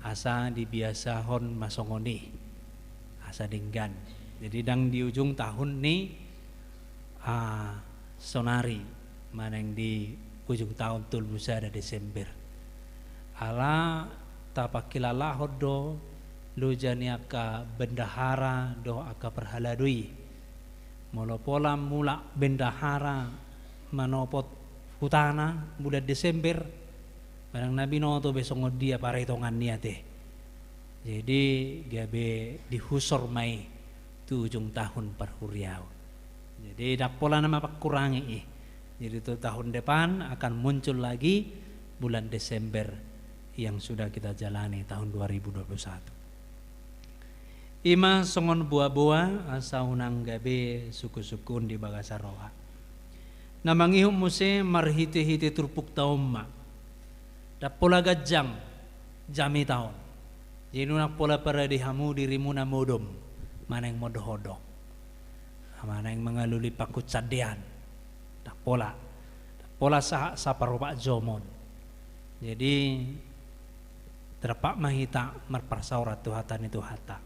Asa dibiasahon ma songon i, asa denggan. Jadi ndang di ujung tahun ni, ah, saonari, manang di ujung tahun tolu pulu sada Desember. Ala tapangkilalahon do loja ni angka bendahara dohot angka parhalado i. Molo pola mulak bendahara manopot hutana bulan Desember, manang na binoto be songon dia paretongan ni ate. Jadi gabe dihusor ma i tu ujung tahun parhuriaon. Jadi ndang pola nama pangkurangi i. Jadi tu tahun depan akan muncul lagi bulan Desember yang sudah kita jalani tahun dua ribu dua puluh satu. I ma songon boaboa asa unang gabe sungkunsungkun di bagasan roha. Na mangihut muse marhitehite turpukta on ma. Ndang pola ganjang jamita on. Jadi unang pola parade hamu dirimuna modom manang mondok-ondok, manang mangalului pangkunsandaian. Ndang pola, ndang pola sahat saparopat jomon. Jadi terdampak ma hita marparsaoran tu hata ni Tuhanta.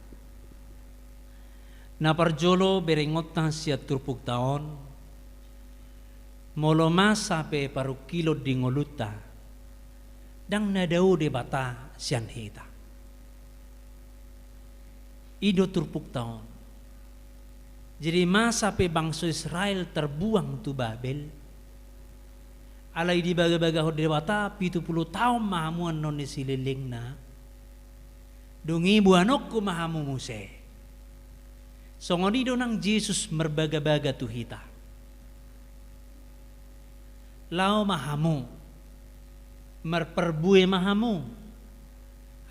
Na parjolo berengonta sian turpukta on, molo masa pe parungkilon di ngolunta, ndang na dao Debata sian hita. I do turpukta on. Jadi masa pe bangso Israel terbuang tu Babel, alai dibagabagahon Debata pitu pulu taon ma hamu annon ni silelengna. Dung i boanonku ma hamu muse. Songon i do nang Jesus marbagabaga tu hita. Laho ma hamu, marparbue ma hamu,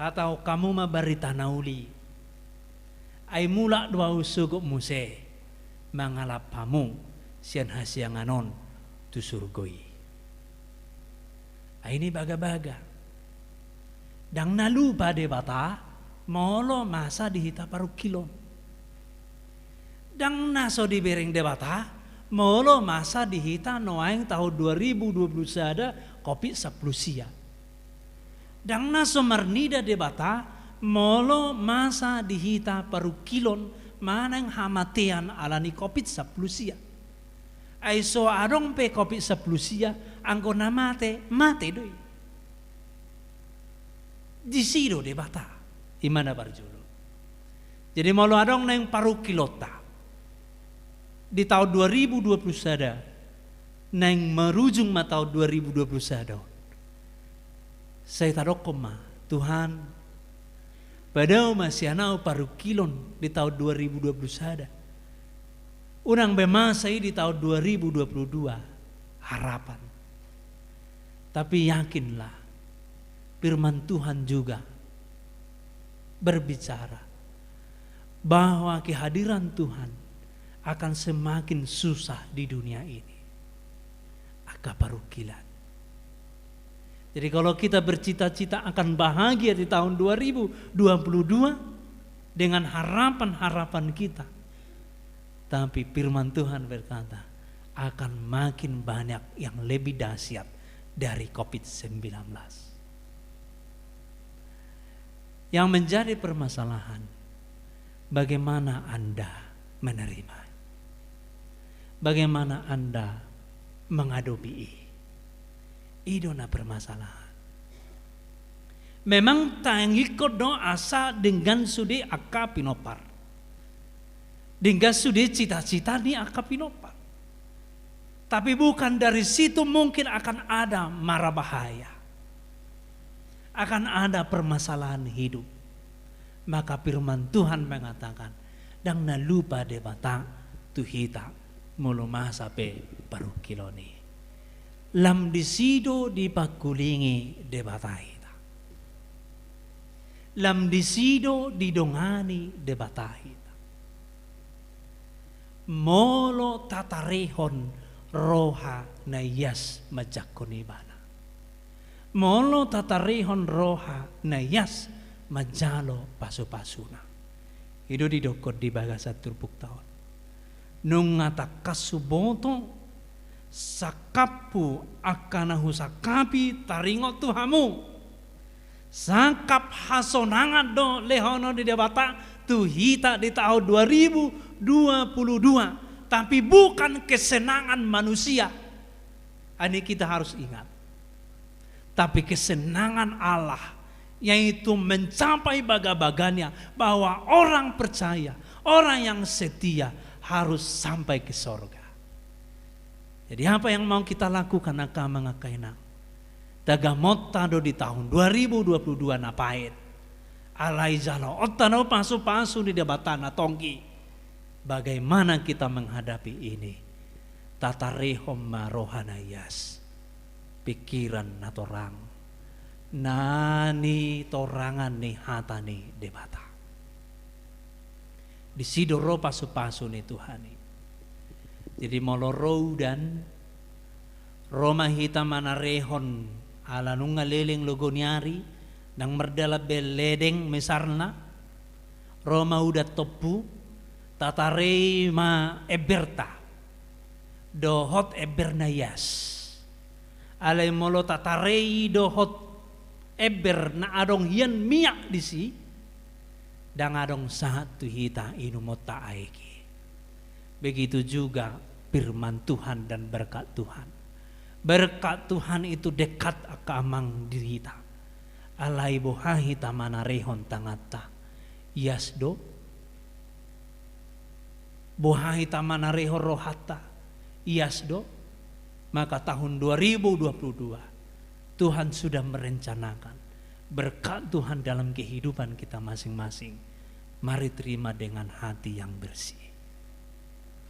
hatahon hamu ma barita na uli. Ai mulak do ahu sogot muse mangalap hamu sian hasiangan on tu surgo i. Ai nibagabaga. Ndang na lupa Debata molo masa di hita parungkilon. Ndang na so dibereng Debata molo masa di hita nuaeng tahun dua ribu dua puluh sada covid sampulu sia. Ndang na so marnida Debata molo masa di hita parungkilon manang hamatean ala ni covid sampulu sia. Ai so adong pe covid sampulu sia, anggo na mate, mate do i. Disi do Debata, i ma na parjolo. Jadi molo adong naeng parungkilonta di tahun dua ribu dua puluh sada, naeng marujung ma tahun dua ribu dua puluh sada on, sai tadokkon ma, Tuhan, padao ma sian ahu parungkilon di tahun dua ribu dua puluh sada. Unang be masa i di tahun dua ribu dua puluh dua. harapan. Tapi yakinlah, firman Tuhan juga berbicara bahwa kehadiran Tuhan akan semakin susah di dunia ini. Angka parungkilon. Jadi, kalau kita bercita-cita akan bahagia di tahun dua ribu dua puluh dua dengan harapan-harapan kita, tapi firman Tuhan berkata, akan makin banyak yang lebih dahsyat dari covid sembilan belas. Yang menjadi permasalahan, bagaimana Anda menerima? Bagaimana Anda mengadopi i? I do na permasalahan. Memang taengihon do asa denggan sude angka pinompar. Denggan sude cita-cita ni angka pinompar. Tapi bukan dari situ mungkin akan ada mara bahaya. Akan ada permasalahan hidup. Maka firman Tuhan mengatakan, ndang na lupa Debata tu hita, molo masa pe parungkilon i. Lam disi do dipangkulingi Debata hita. Lam disi do didongani Debata hita. Molo tatarehon roha na ias manjangkon Ibana. Molo tatarehon roha na ias manjalo pasu-pasuna. I do didokkon di bagasan turpukta on. Nunga tangkas huboto sangkaphu angka na husangkapi taringot tu hamu. Sangkap hasonangan do lehonon ni Debata tu hita di tahun dua ribu dua puluh dua, tapi bukan kesenangan manusia. Ini kita harus ingat. Tapi kesenangan Allah, yaitu mencapai baga-baganya, bahwa orang percaya, orang yang setia harus sampai ke sorga. Jadi, apa yang mau kita lakukan, angka amang, angka inang? Tagamon ta do di tahun dua ribu dua puluh dua na paet. Alai jaloon ta do pasu-pasu ni Debata na tonggi. Bagaimana kita menghadapi ini? Tatarehon ma roha na ias, pikiran na torang, na nitorangan ni hata ni Debata. Disi do ro pasu-pasu ni Tuhan i. Jadi, molo ro udan, ro ma hita manarehon, ala nunga leleng logo ni ari, ndang mardalan be ledeng misalna, ro ma udan tompu, tatarei ma emberta dohot ember na ias. Alai molo tatarei dohot ember na adong hian miak disi, ndang adong sahat tu hita inumonta aek i. Begitu juga firman Tuhan dan berkat Tuhan. Berkat Tuhan itu dekat, angka amang, di hita. Alai boha hita manarehon tanganta? Ias do? Boha hita manarehon rohanta? Ias do? Maka tahun dua ribu dua puluh dua, Tuhan sudah merencanakan berkat Tuhan dalam kehidupan kita masing-masing. Mari terima dengan hati yang bersih,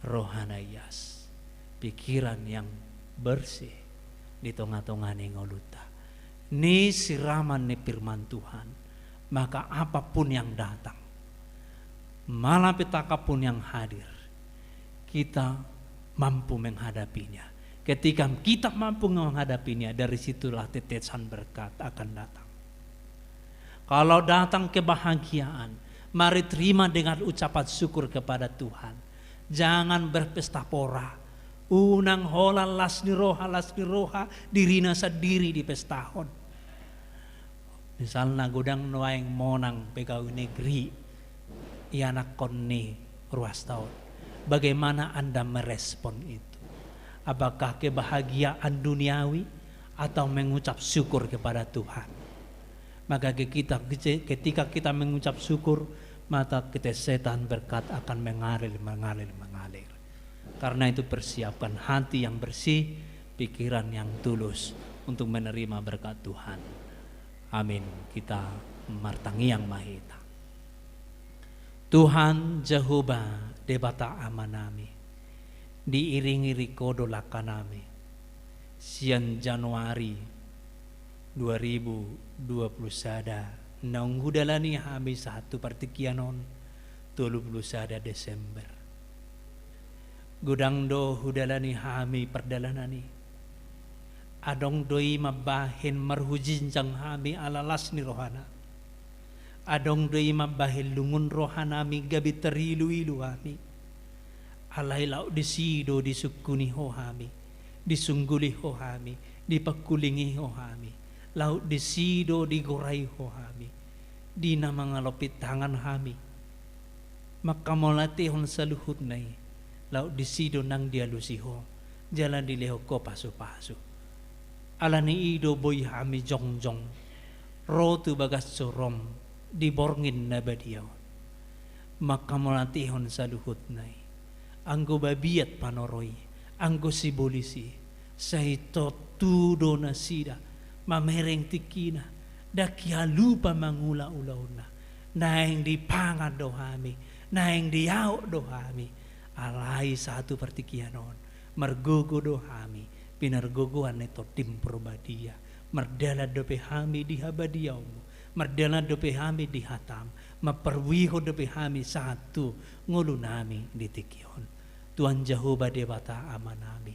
roha na ias, pikiran yang bersih di tonga-tonga ni ngolunta. Ni siraman ni firman Tuhan, maka apapun yang datang, malapetaka pun yang hadir, kita mampu menghadapinya. Ketika kita mampu menghadapinya, dari situlah tetesan berkat akan datang. Kalau datang kebahagiaan, mari terima dengan ucapan syukur kepada Tuhan. Jangan berpesta pora. Unang holan las ni roha, las ni roha, dirina sandiri dipestahon. Misalna, godang nuaeng monang pegawai negeri ianakhon ni ruasta on. Bagaimana Anda merespon itu? Apakah kebahagiaan duniawi atau mengucap syukur kepada Tuhan? Maka ke-, kita, ketika kita mengucap syukur, maka ketetesan berkat akan mengalir, mengalir, mengalir. Karena itu, persiapkan hati yang bersih, pikiran yang tulus untuk menerima berkat Tuhan. Amin. Kita martangiang ma hita. Tuhan Jahowa, Debata Amanami, diiring-iring Ho do langkanami. Sian Januari dua ribu dua puluh sada, naung hudalani hami sahat tu partingkian on, tolu puluh sada Desember. Godang do hudalani hami pardalanan i. Adong do i mambahen marhujinjang hami ala las ni rohana. Adong do i mambahen lungun rohanami gabe tariluilu hami. Alai laut disi do disungkuni ho hami, disungguli ho hami, dipangkulingi ho hami. Laut disi do digorai ho hami, di na mangalompit tangan hami. Manghamauliatehon saluhutna i, laut disi do nang dialusi ho, jala dilehon ho pasupasu. Ala ni i do boi hami jongjong ro tu bagas joro-M di borngin na badia on. Manghamauliatehon saluhutna i, anggo babiat panoro i, anggo sibolis i, sai tontu do nasida mamereng tingkina, ndang hea lupa mangula ulaonna. Naeng dipangan do hami, naeng diaok do hami. Alai sahat tu partingkian on, margogo do hami pinargogoan ni Tondi Parbadia. Mardalan dope hami di habadiaonmu, mardalan dope hami di hatam, mamparbuehon dope hami sahat tu ngolunami di tingki on. Tuhan Jahowa Debata Amanami,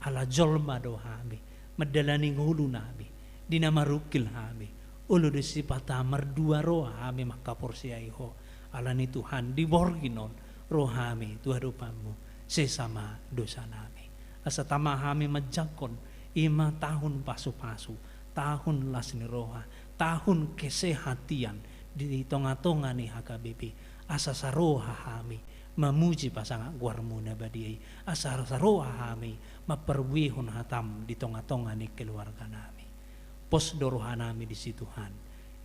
ala jolma do hami mandalani ngolunami, di na marungkil hami, olo do sipata mardua roha hami manghaporseai ho. Ala ni i Tuhan, di borngin on ro hami tu adopanmu, sesa ma dosanami. Asa tama hami manjangkon i ma tahun pasupasu, tahun las ni roha, tahun kesehatan di tongatonga ni H K B P. Asa saroha hami mamuji pasangap goarmu na badia i. Asa saroha hami mamparbuehon hatam di tongatonga ni keluarganami. Pos do rohanami disi Tuhan.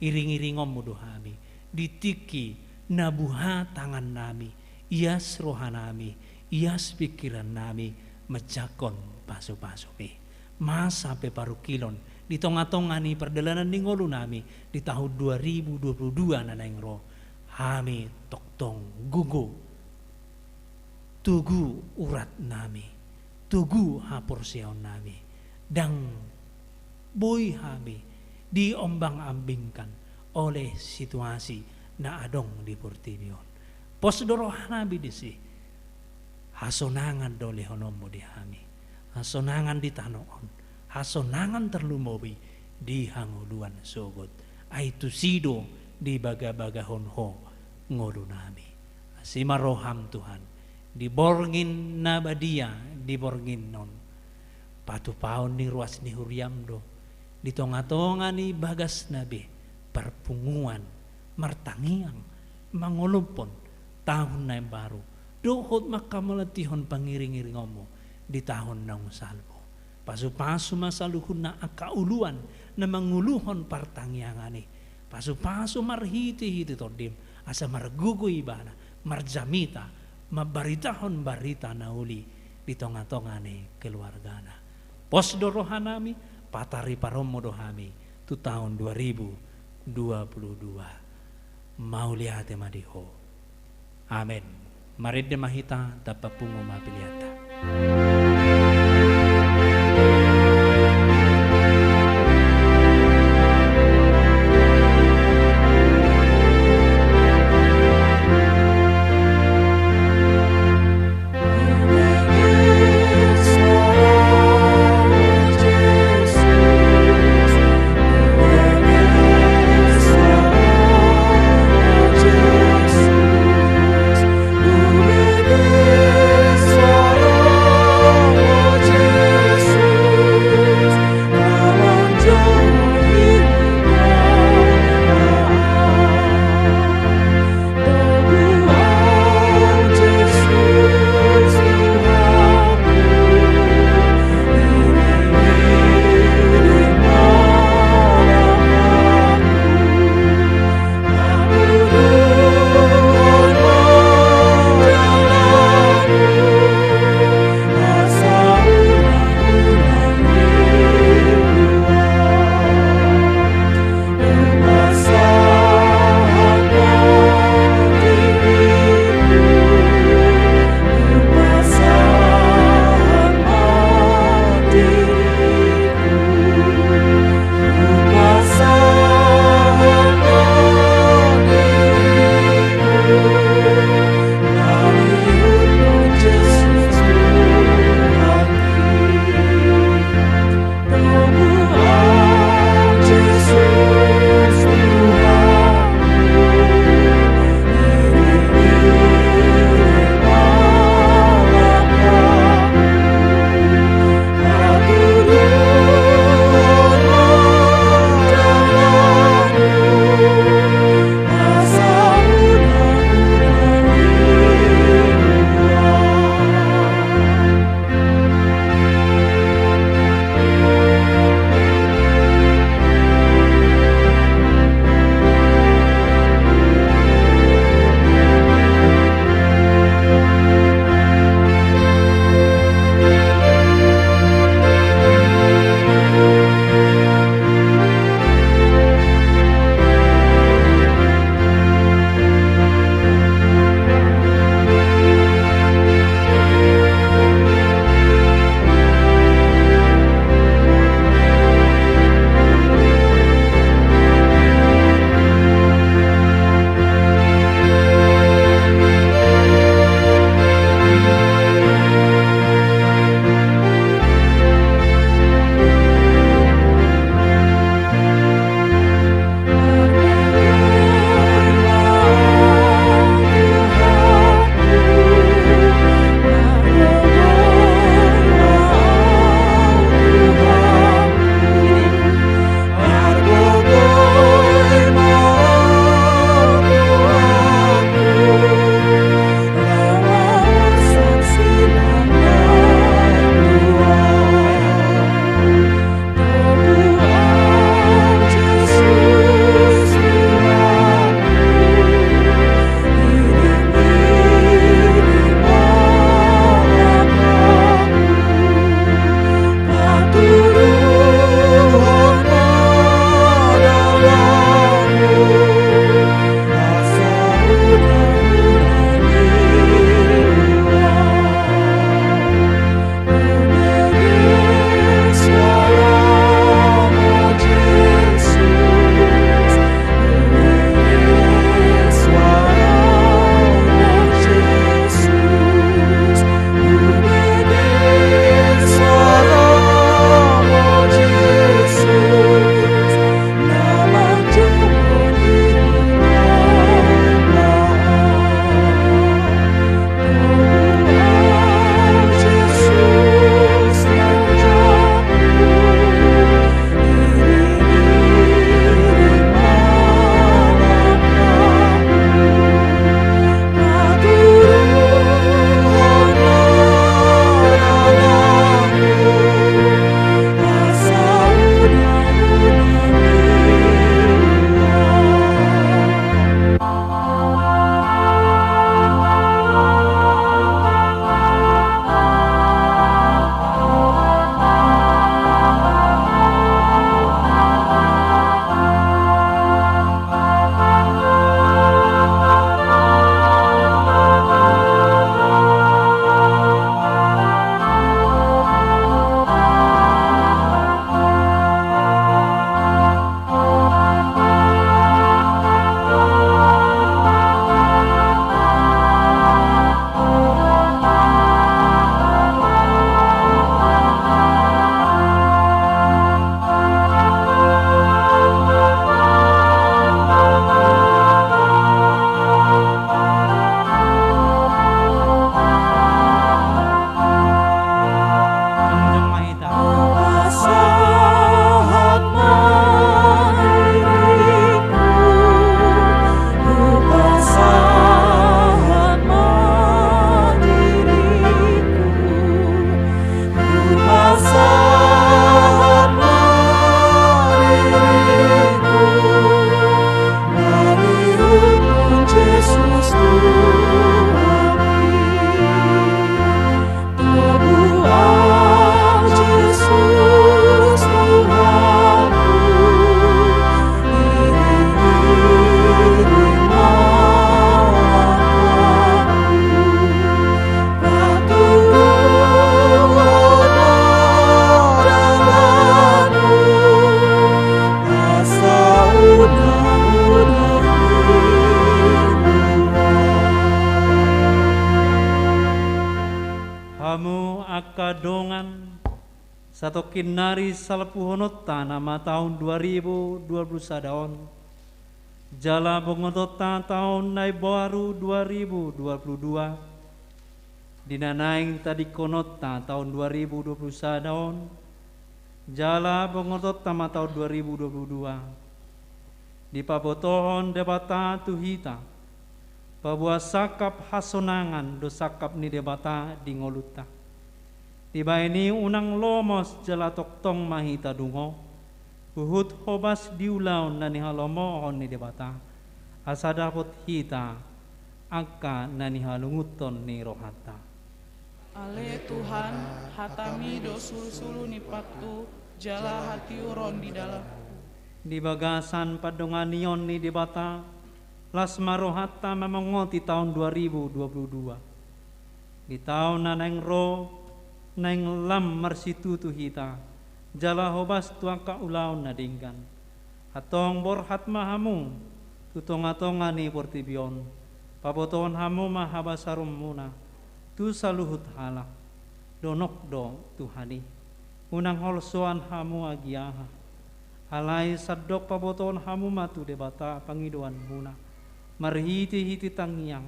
Iringiringonmu do hami di tingki na buha tangannami. Ias rohanami, ias pingkirannami manjangkon pasupasumi. Masa pe parungkilon di tongatonga ni pardalanan ni ngolunami di tahun dua ribu dua puluh dua na naeng ro, hami tongtong gogo, togu uratnami, togu haporseaonnami. Ndang boi hami diombangambingkan oleh situasi na adong di portibi on. Pos do rohanami disi. Hasonangan do lehononmu di hami. Hasonangan di tano on, hasonangan tarlumobi di hangoluan sogot. Ai tusi do dibagabagahon ho ngolunami. Asi ma roham Tuhan di borngin na badia, di borngin on. Patupaon ni ruas ni huriam do di tongatonga ni bagasna be parpunguan martangiang mangolophon tahun na imbaru dohot manghamauliatehon pangiringiringonmu di tahun naung salpu. Pasupasu ma saluhutna angka uluan na manguluhon partangiangan i. Pasupasu marhitehite Tondim asa margogo ibana marjamita mambaritahon barita na uli di tongatonga ni keluargana. Pos do rohanami, patariparonmu do hami tu tahun dua ribu dua puluh dua. Mauliate ma di ho. Amen. Marende ma hita, tapapungu ma peleanta. Angka dongan, satongkin nari salpuhononta nama taon dua ribu dua puluh sada on, jala bongotonta taon na imbaru dua ribu dua puluh dua, di na naeng tadingkononta taon dua ribu dua puluh sada on, jala bongotonta ma taon dua ribu dua puluh dua, dipabotohon Debata tu hita, paboa sangkap hasonangan do sangkap ni Debata di ngolunta. Dibahen i unang lomos jala tongtong ma hita dungo, huhut hobas di ulaon na nihalomohon ni Debata, asa dapot hita angka na nihalungunhon ni rohanta. Ale Tuhan, hatami do sulusulu ni pathu, jala hatiuron di dalanku. Di bagasan pandonganion ni Debata, las ma rohanta mamongoti taon dua ribu dua puluh dua. Di taon na naeng ro, naeng lam marsitutu hita, jala hobas tu angka ulaon na denggan. Antong borhat ma hamu tu tongatonga ni portibi on, pabotohon hamu ma habasaronmuna tu saluhut halak. Donok do Tuhan i, unang holsoan hamu agia aha. Alai sandok pabotohon hamu ma tu Debata pangidoanmuna, marhitehite tangiang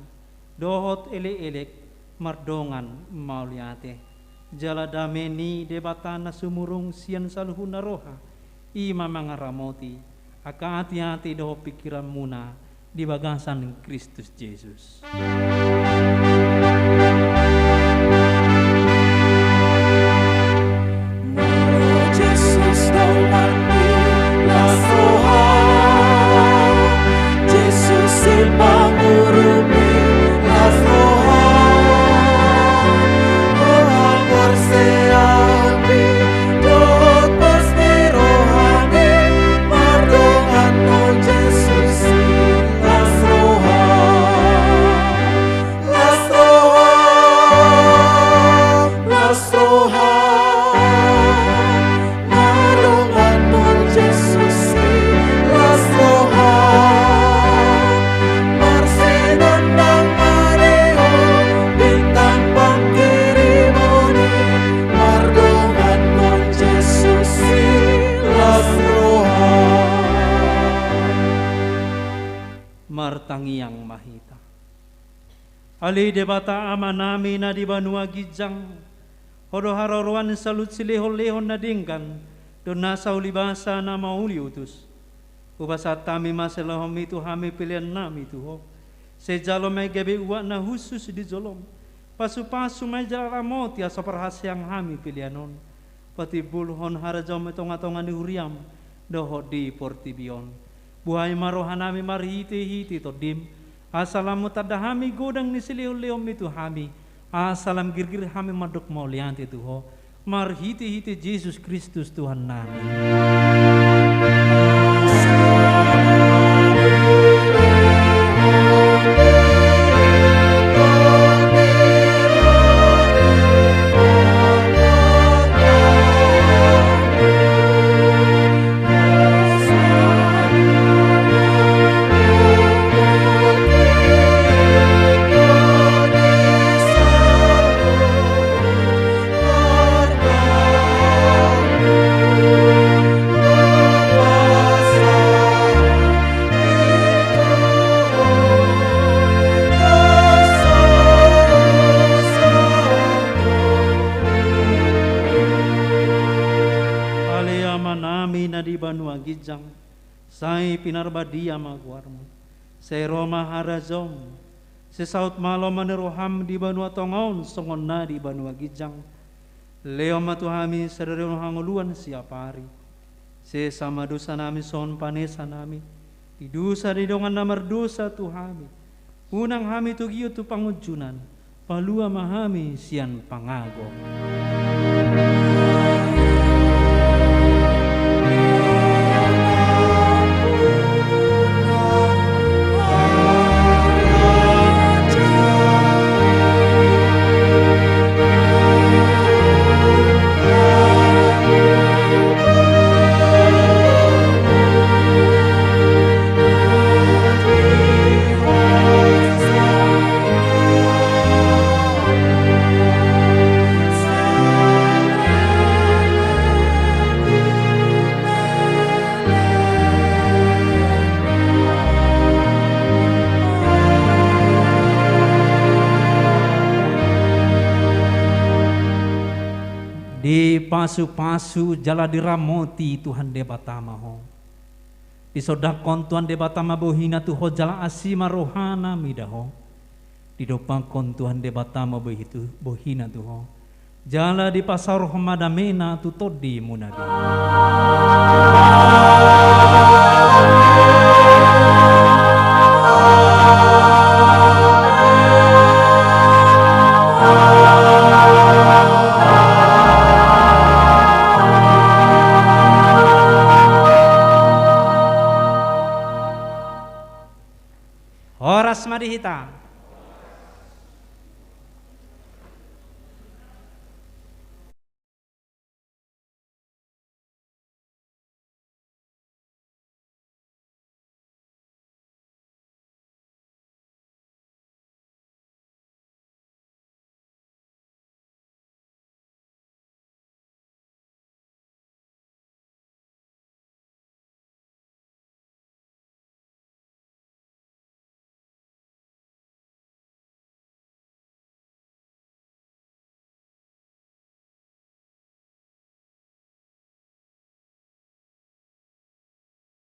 dohot elekelek mardongan mauliate. Jala dame ni Debata na sumurung sian saluhutna roha, i ma mangaramoti angka ateate dohot pingkiranmuna di bagasan Kristus Jesus. Jesus, las roha. Jesus, si pangurupi, las roha. Roha porseapi, dohot pos ni rohami, mardongan tu Jesus i, las roha. Las roha, las roha, mardongan tu Jesus i, las roha. Marsinondang ma di ho, bintang pangkirimon i, mardongan tu Jesus i, las roha. Martangiang ma hita. Ale Debata Amanami na di banua ginjang, Ho do haroroan saluhut silehonlehon na denggan dohot nasa uli basa na mauli utus. Hupasahat hami ma silehonmi tu hami peleannami tu Ho. Sai jalo ma i gabe uap na hushus di jolom. Pasupasu ma i jala ramoti asa parhaseang hami pelean on. Patimbulhon harajaonmi tongatonga ni huriam dohot di portibi on. Buhai ma rohanami marhitehite Tondim, asa lam tanda hami godang ni silehonlehonmi tu hami, asa lam girgir hami mandok mauliate tu Ho, marhitehite Jesus Kristus Tuhannami. Ale Amanami na di banua ginjang, sai pinarbadia ma goarmu. Sai ro ma harajaonmu. Sai saut ma lomo ni roham di banua tonga on songon na di banua ginjang. Lehon ma tu hami sadari on hangoluan siapari. Sesa ma dosanami songon panesanami di dosa ni dongan na mardosa tu hami. Unang hami togihon tu pangunjunan, palua ma hami sian pangago. Dipasupasu jala diramoti Tuhan Debata ma ho. Disondangkon Tuhan Debata ma bohina tu ho jala asi ma rohana mida ho. Didompakkon Tuhan Debata ma bohi tu, bohina tu ho. Jala dipasaorhon ma damena tu tondimuna be.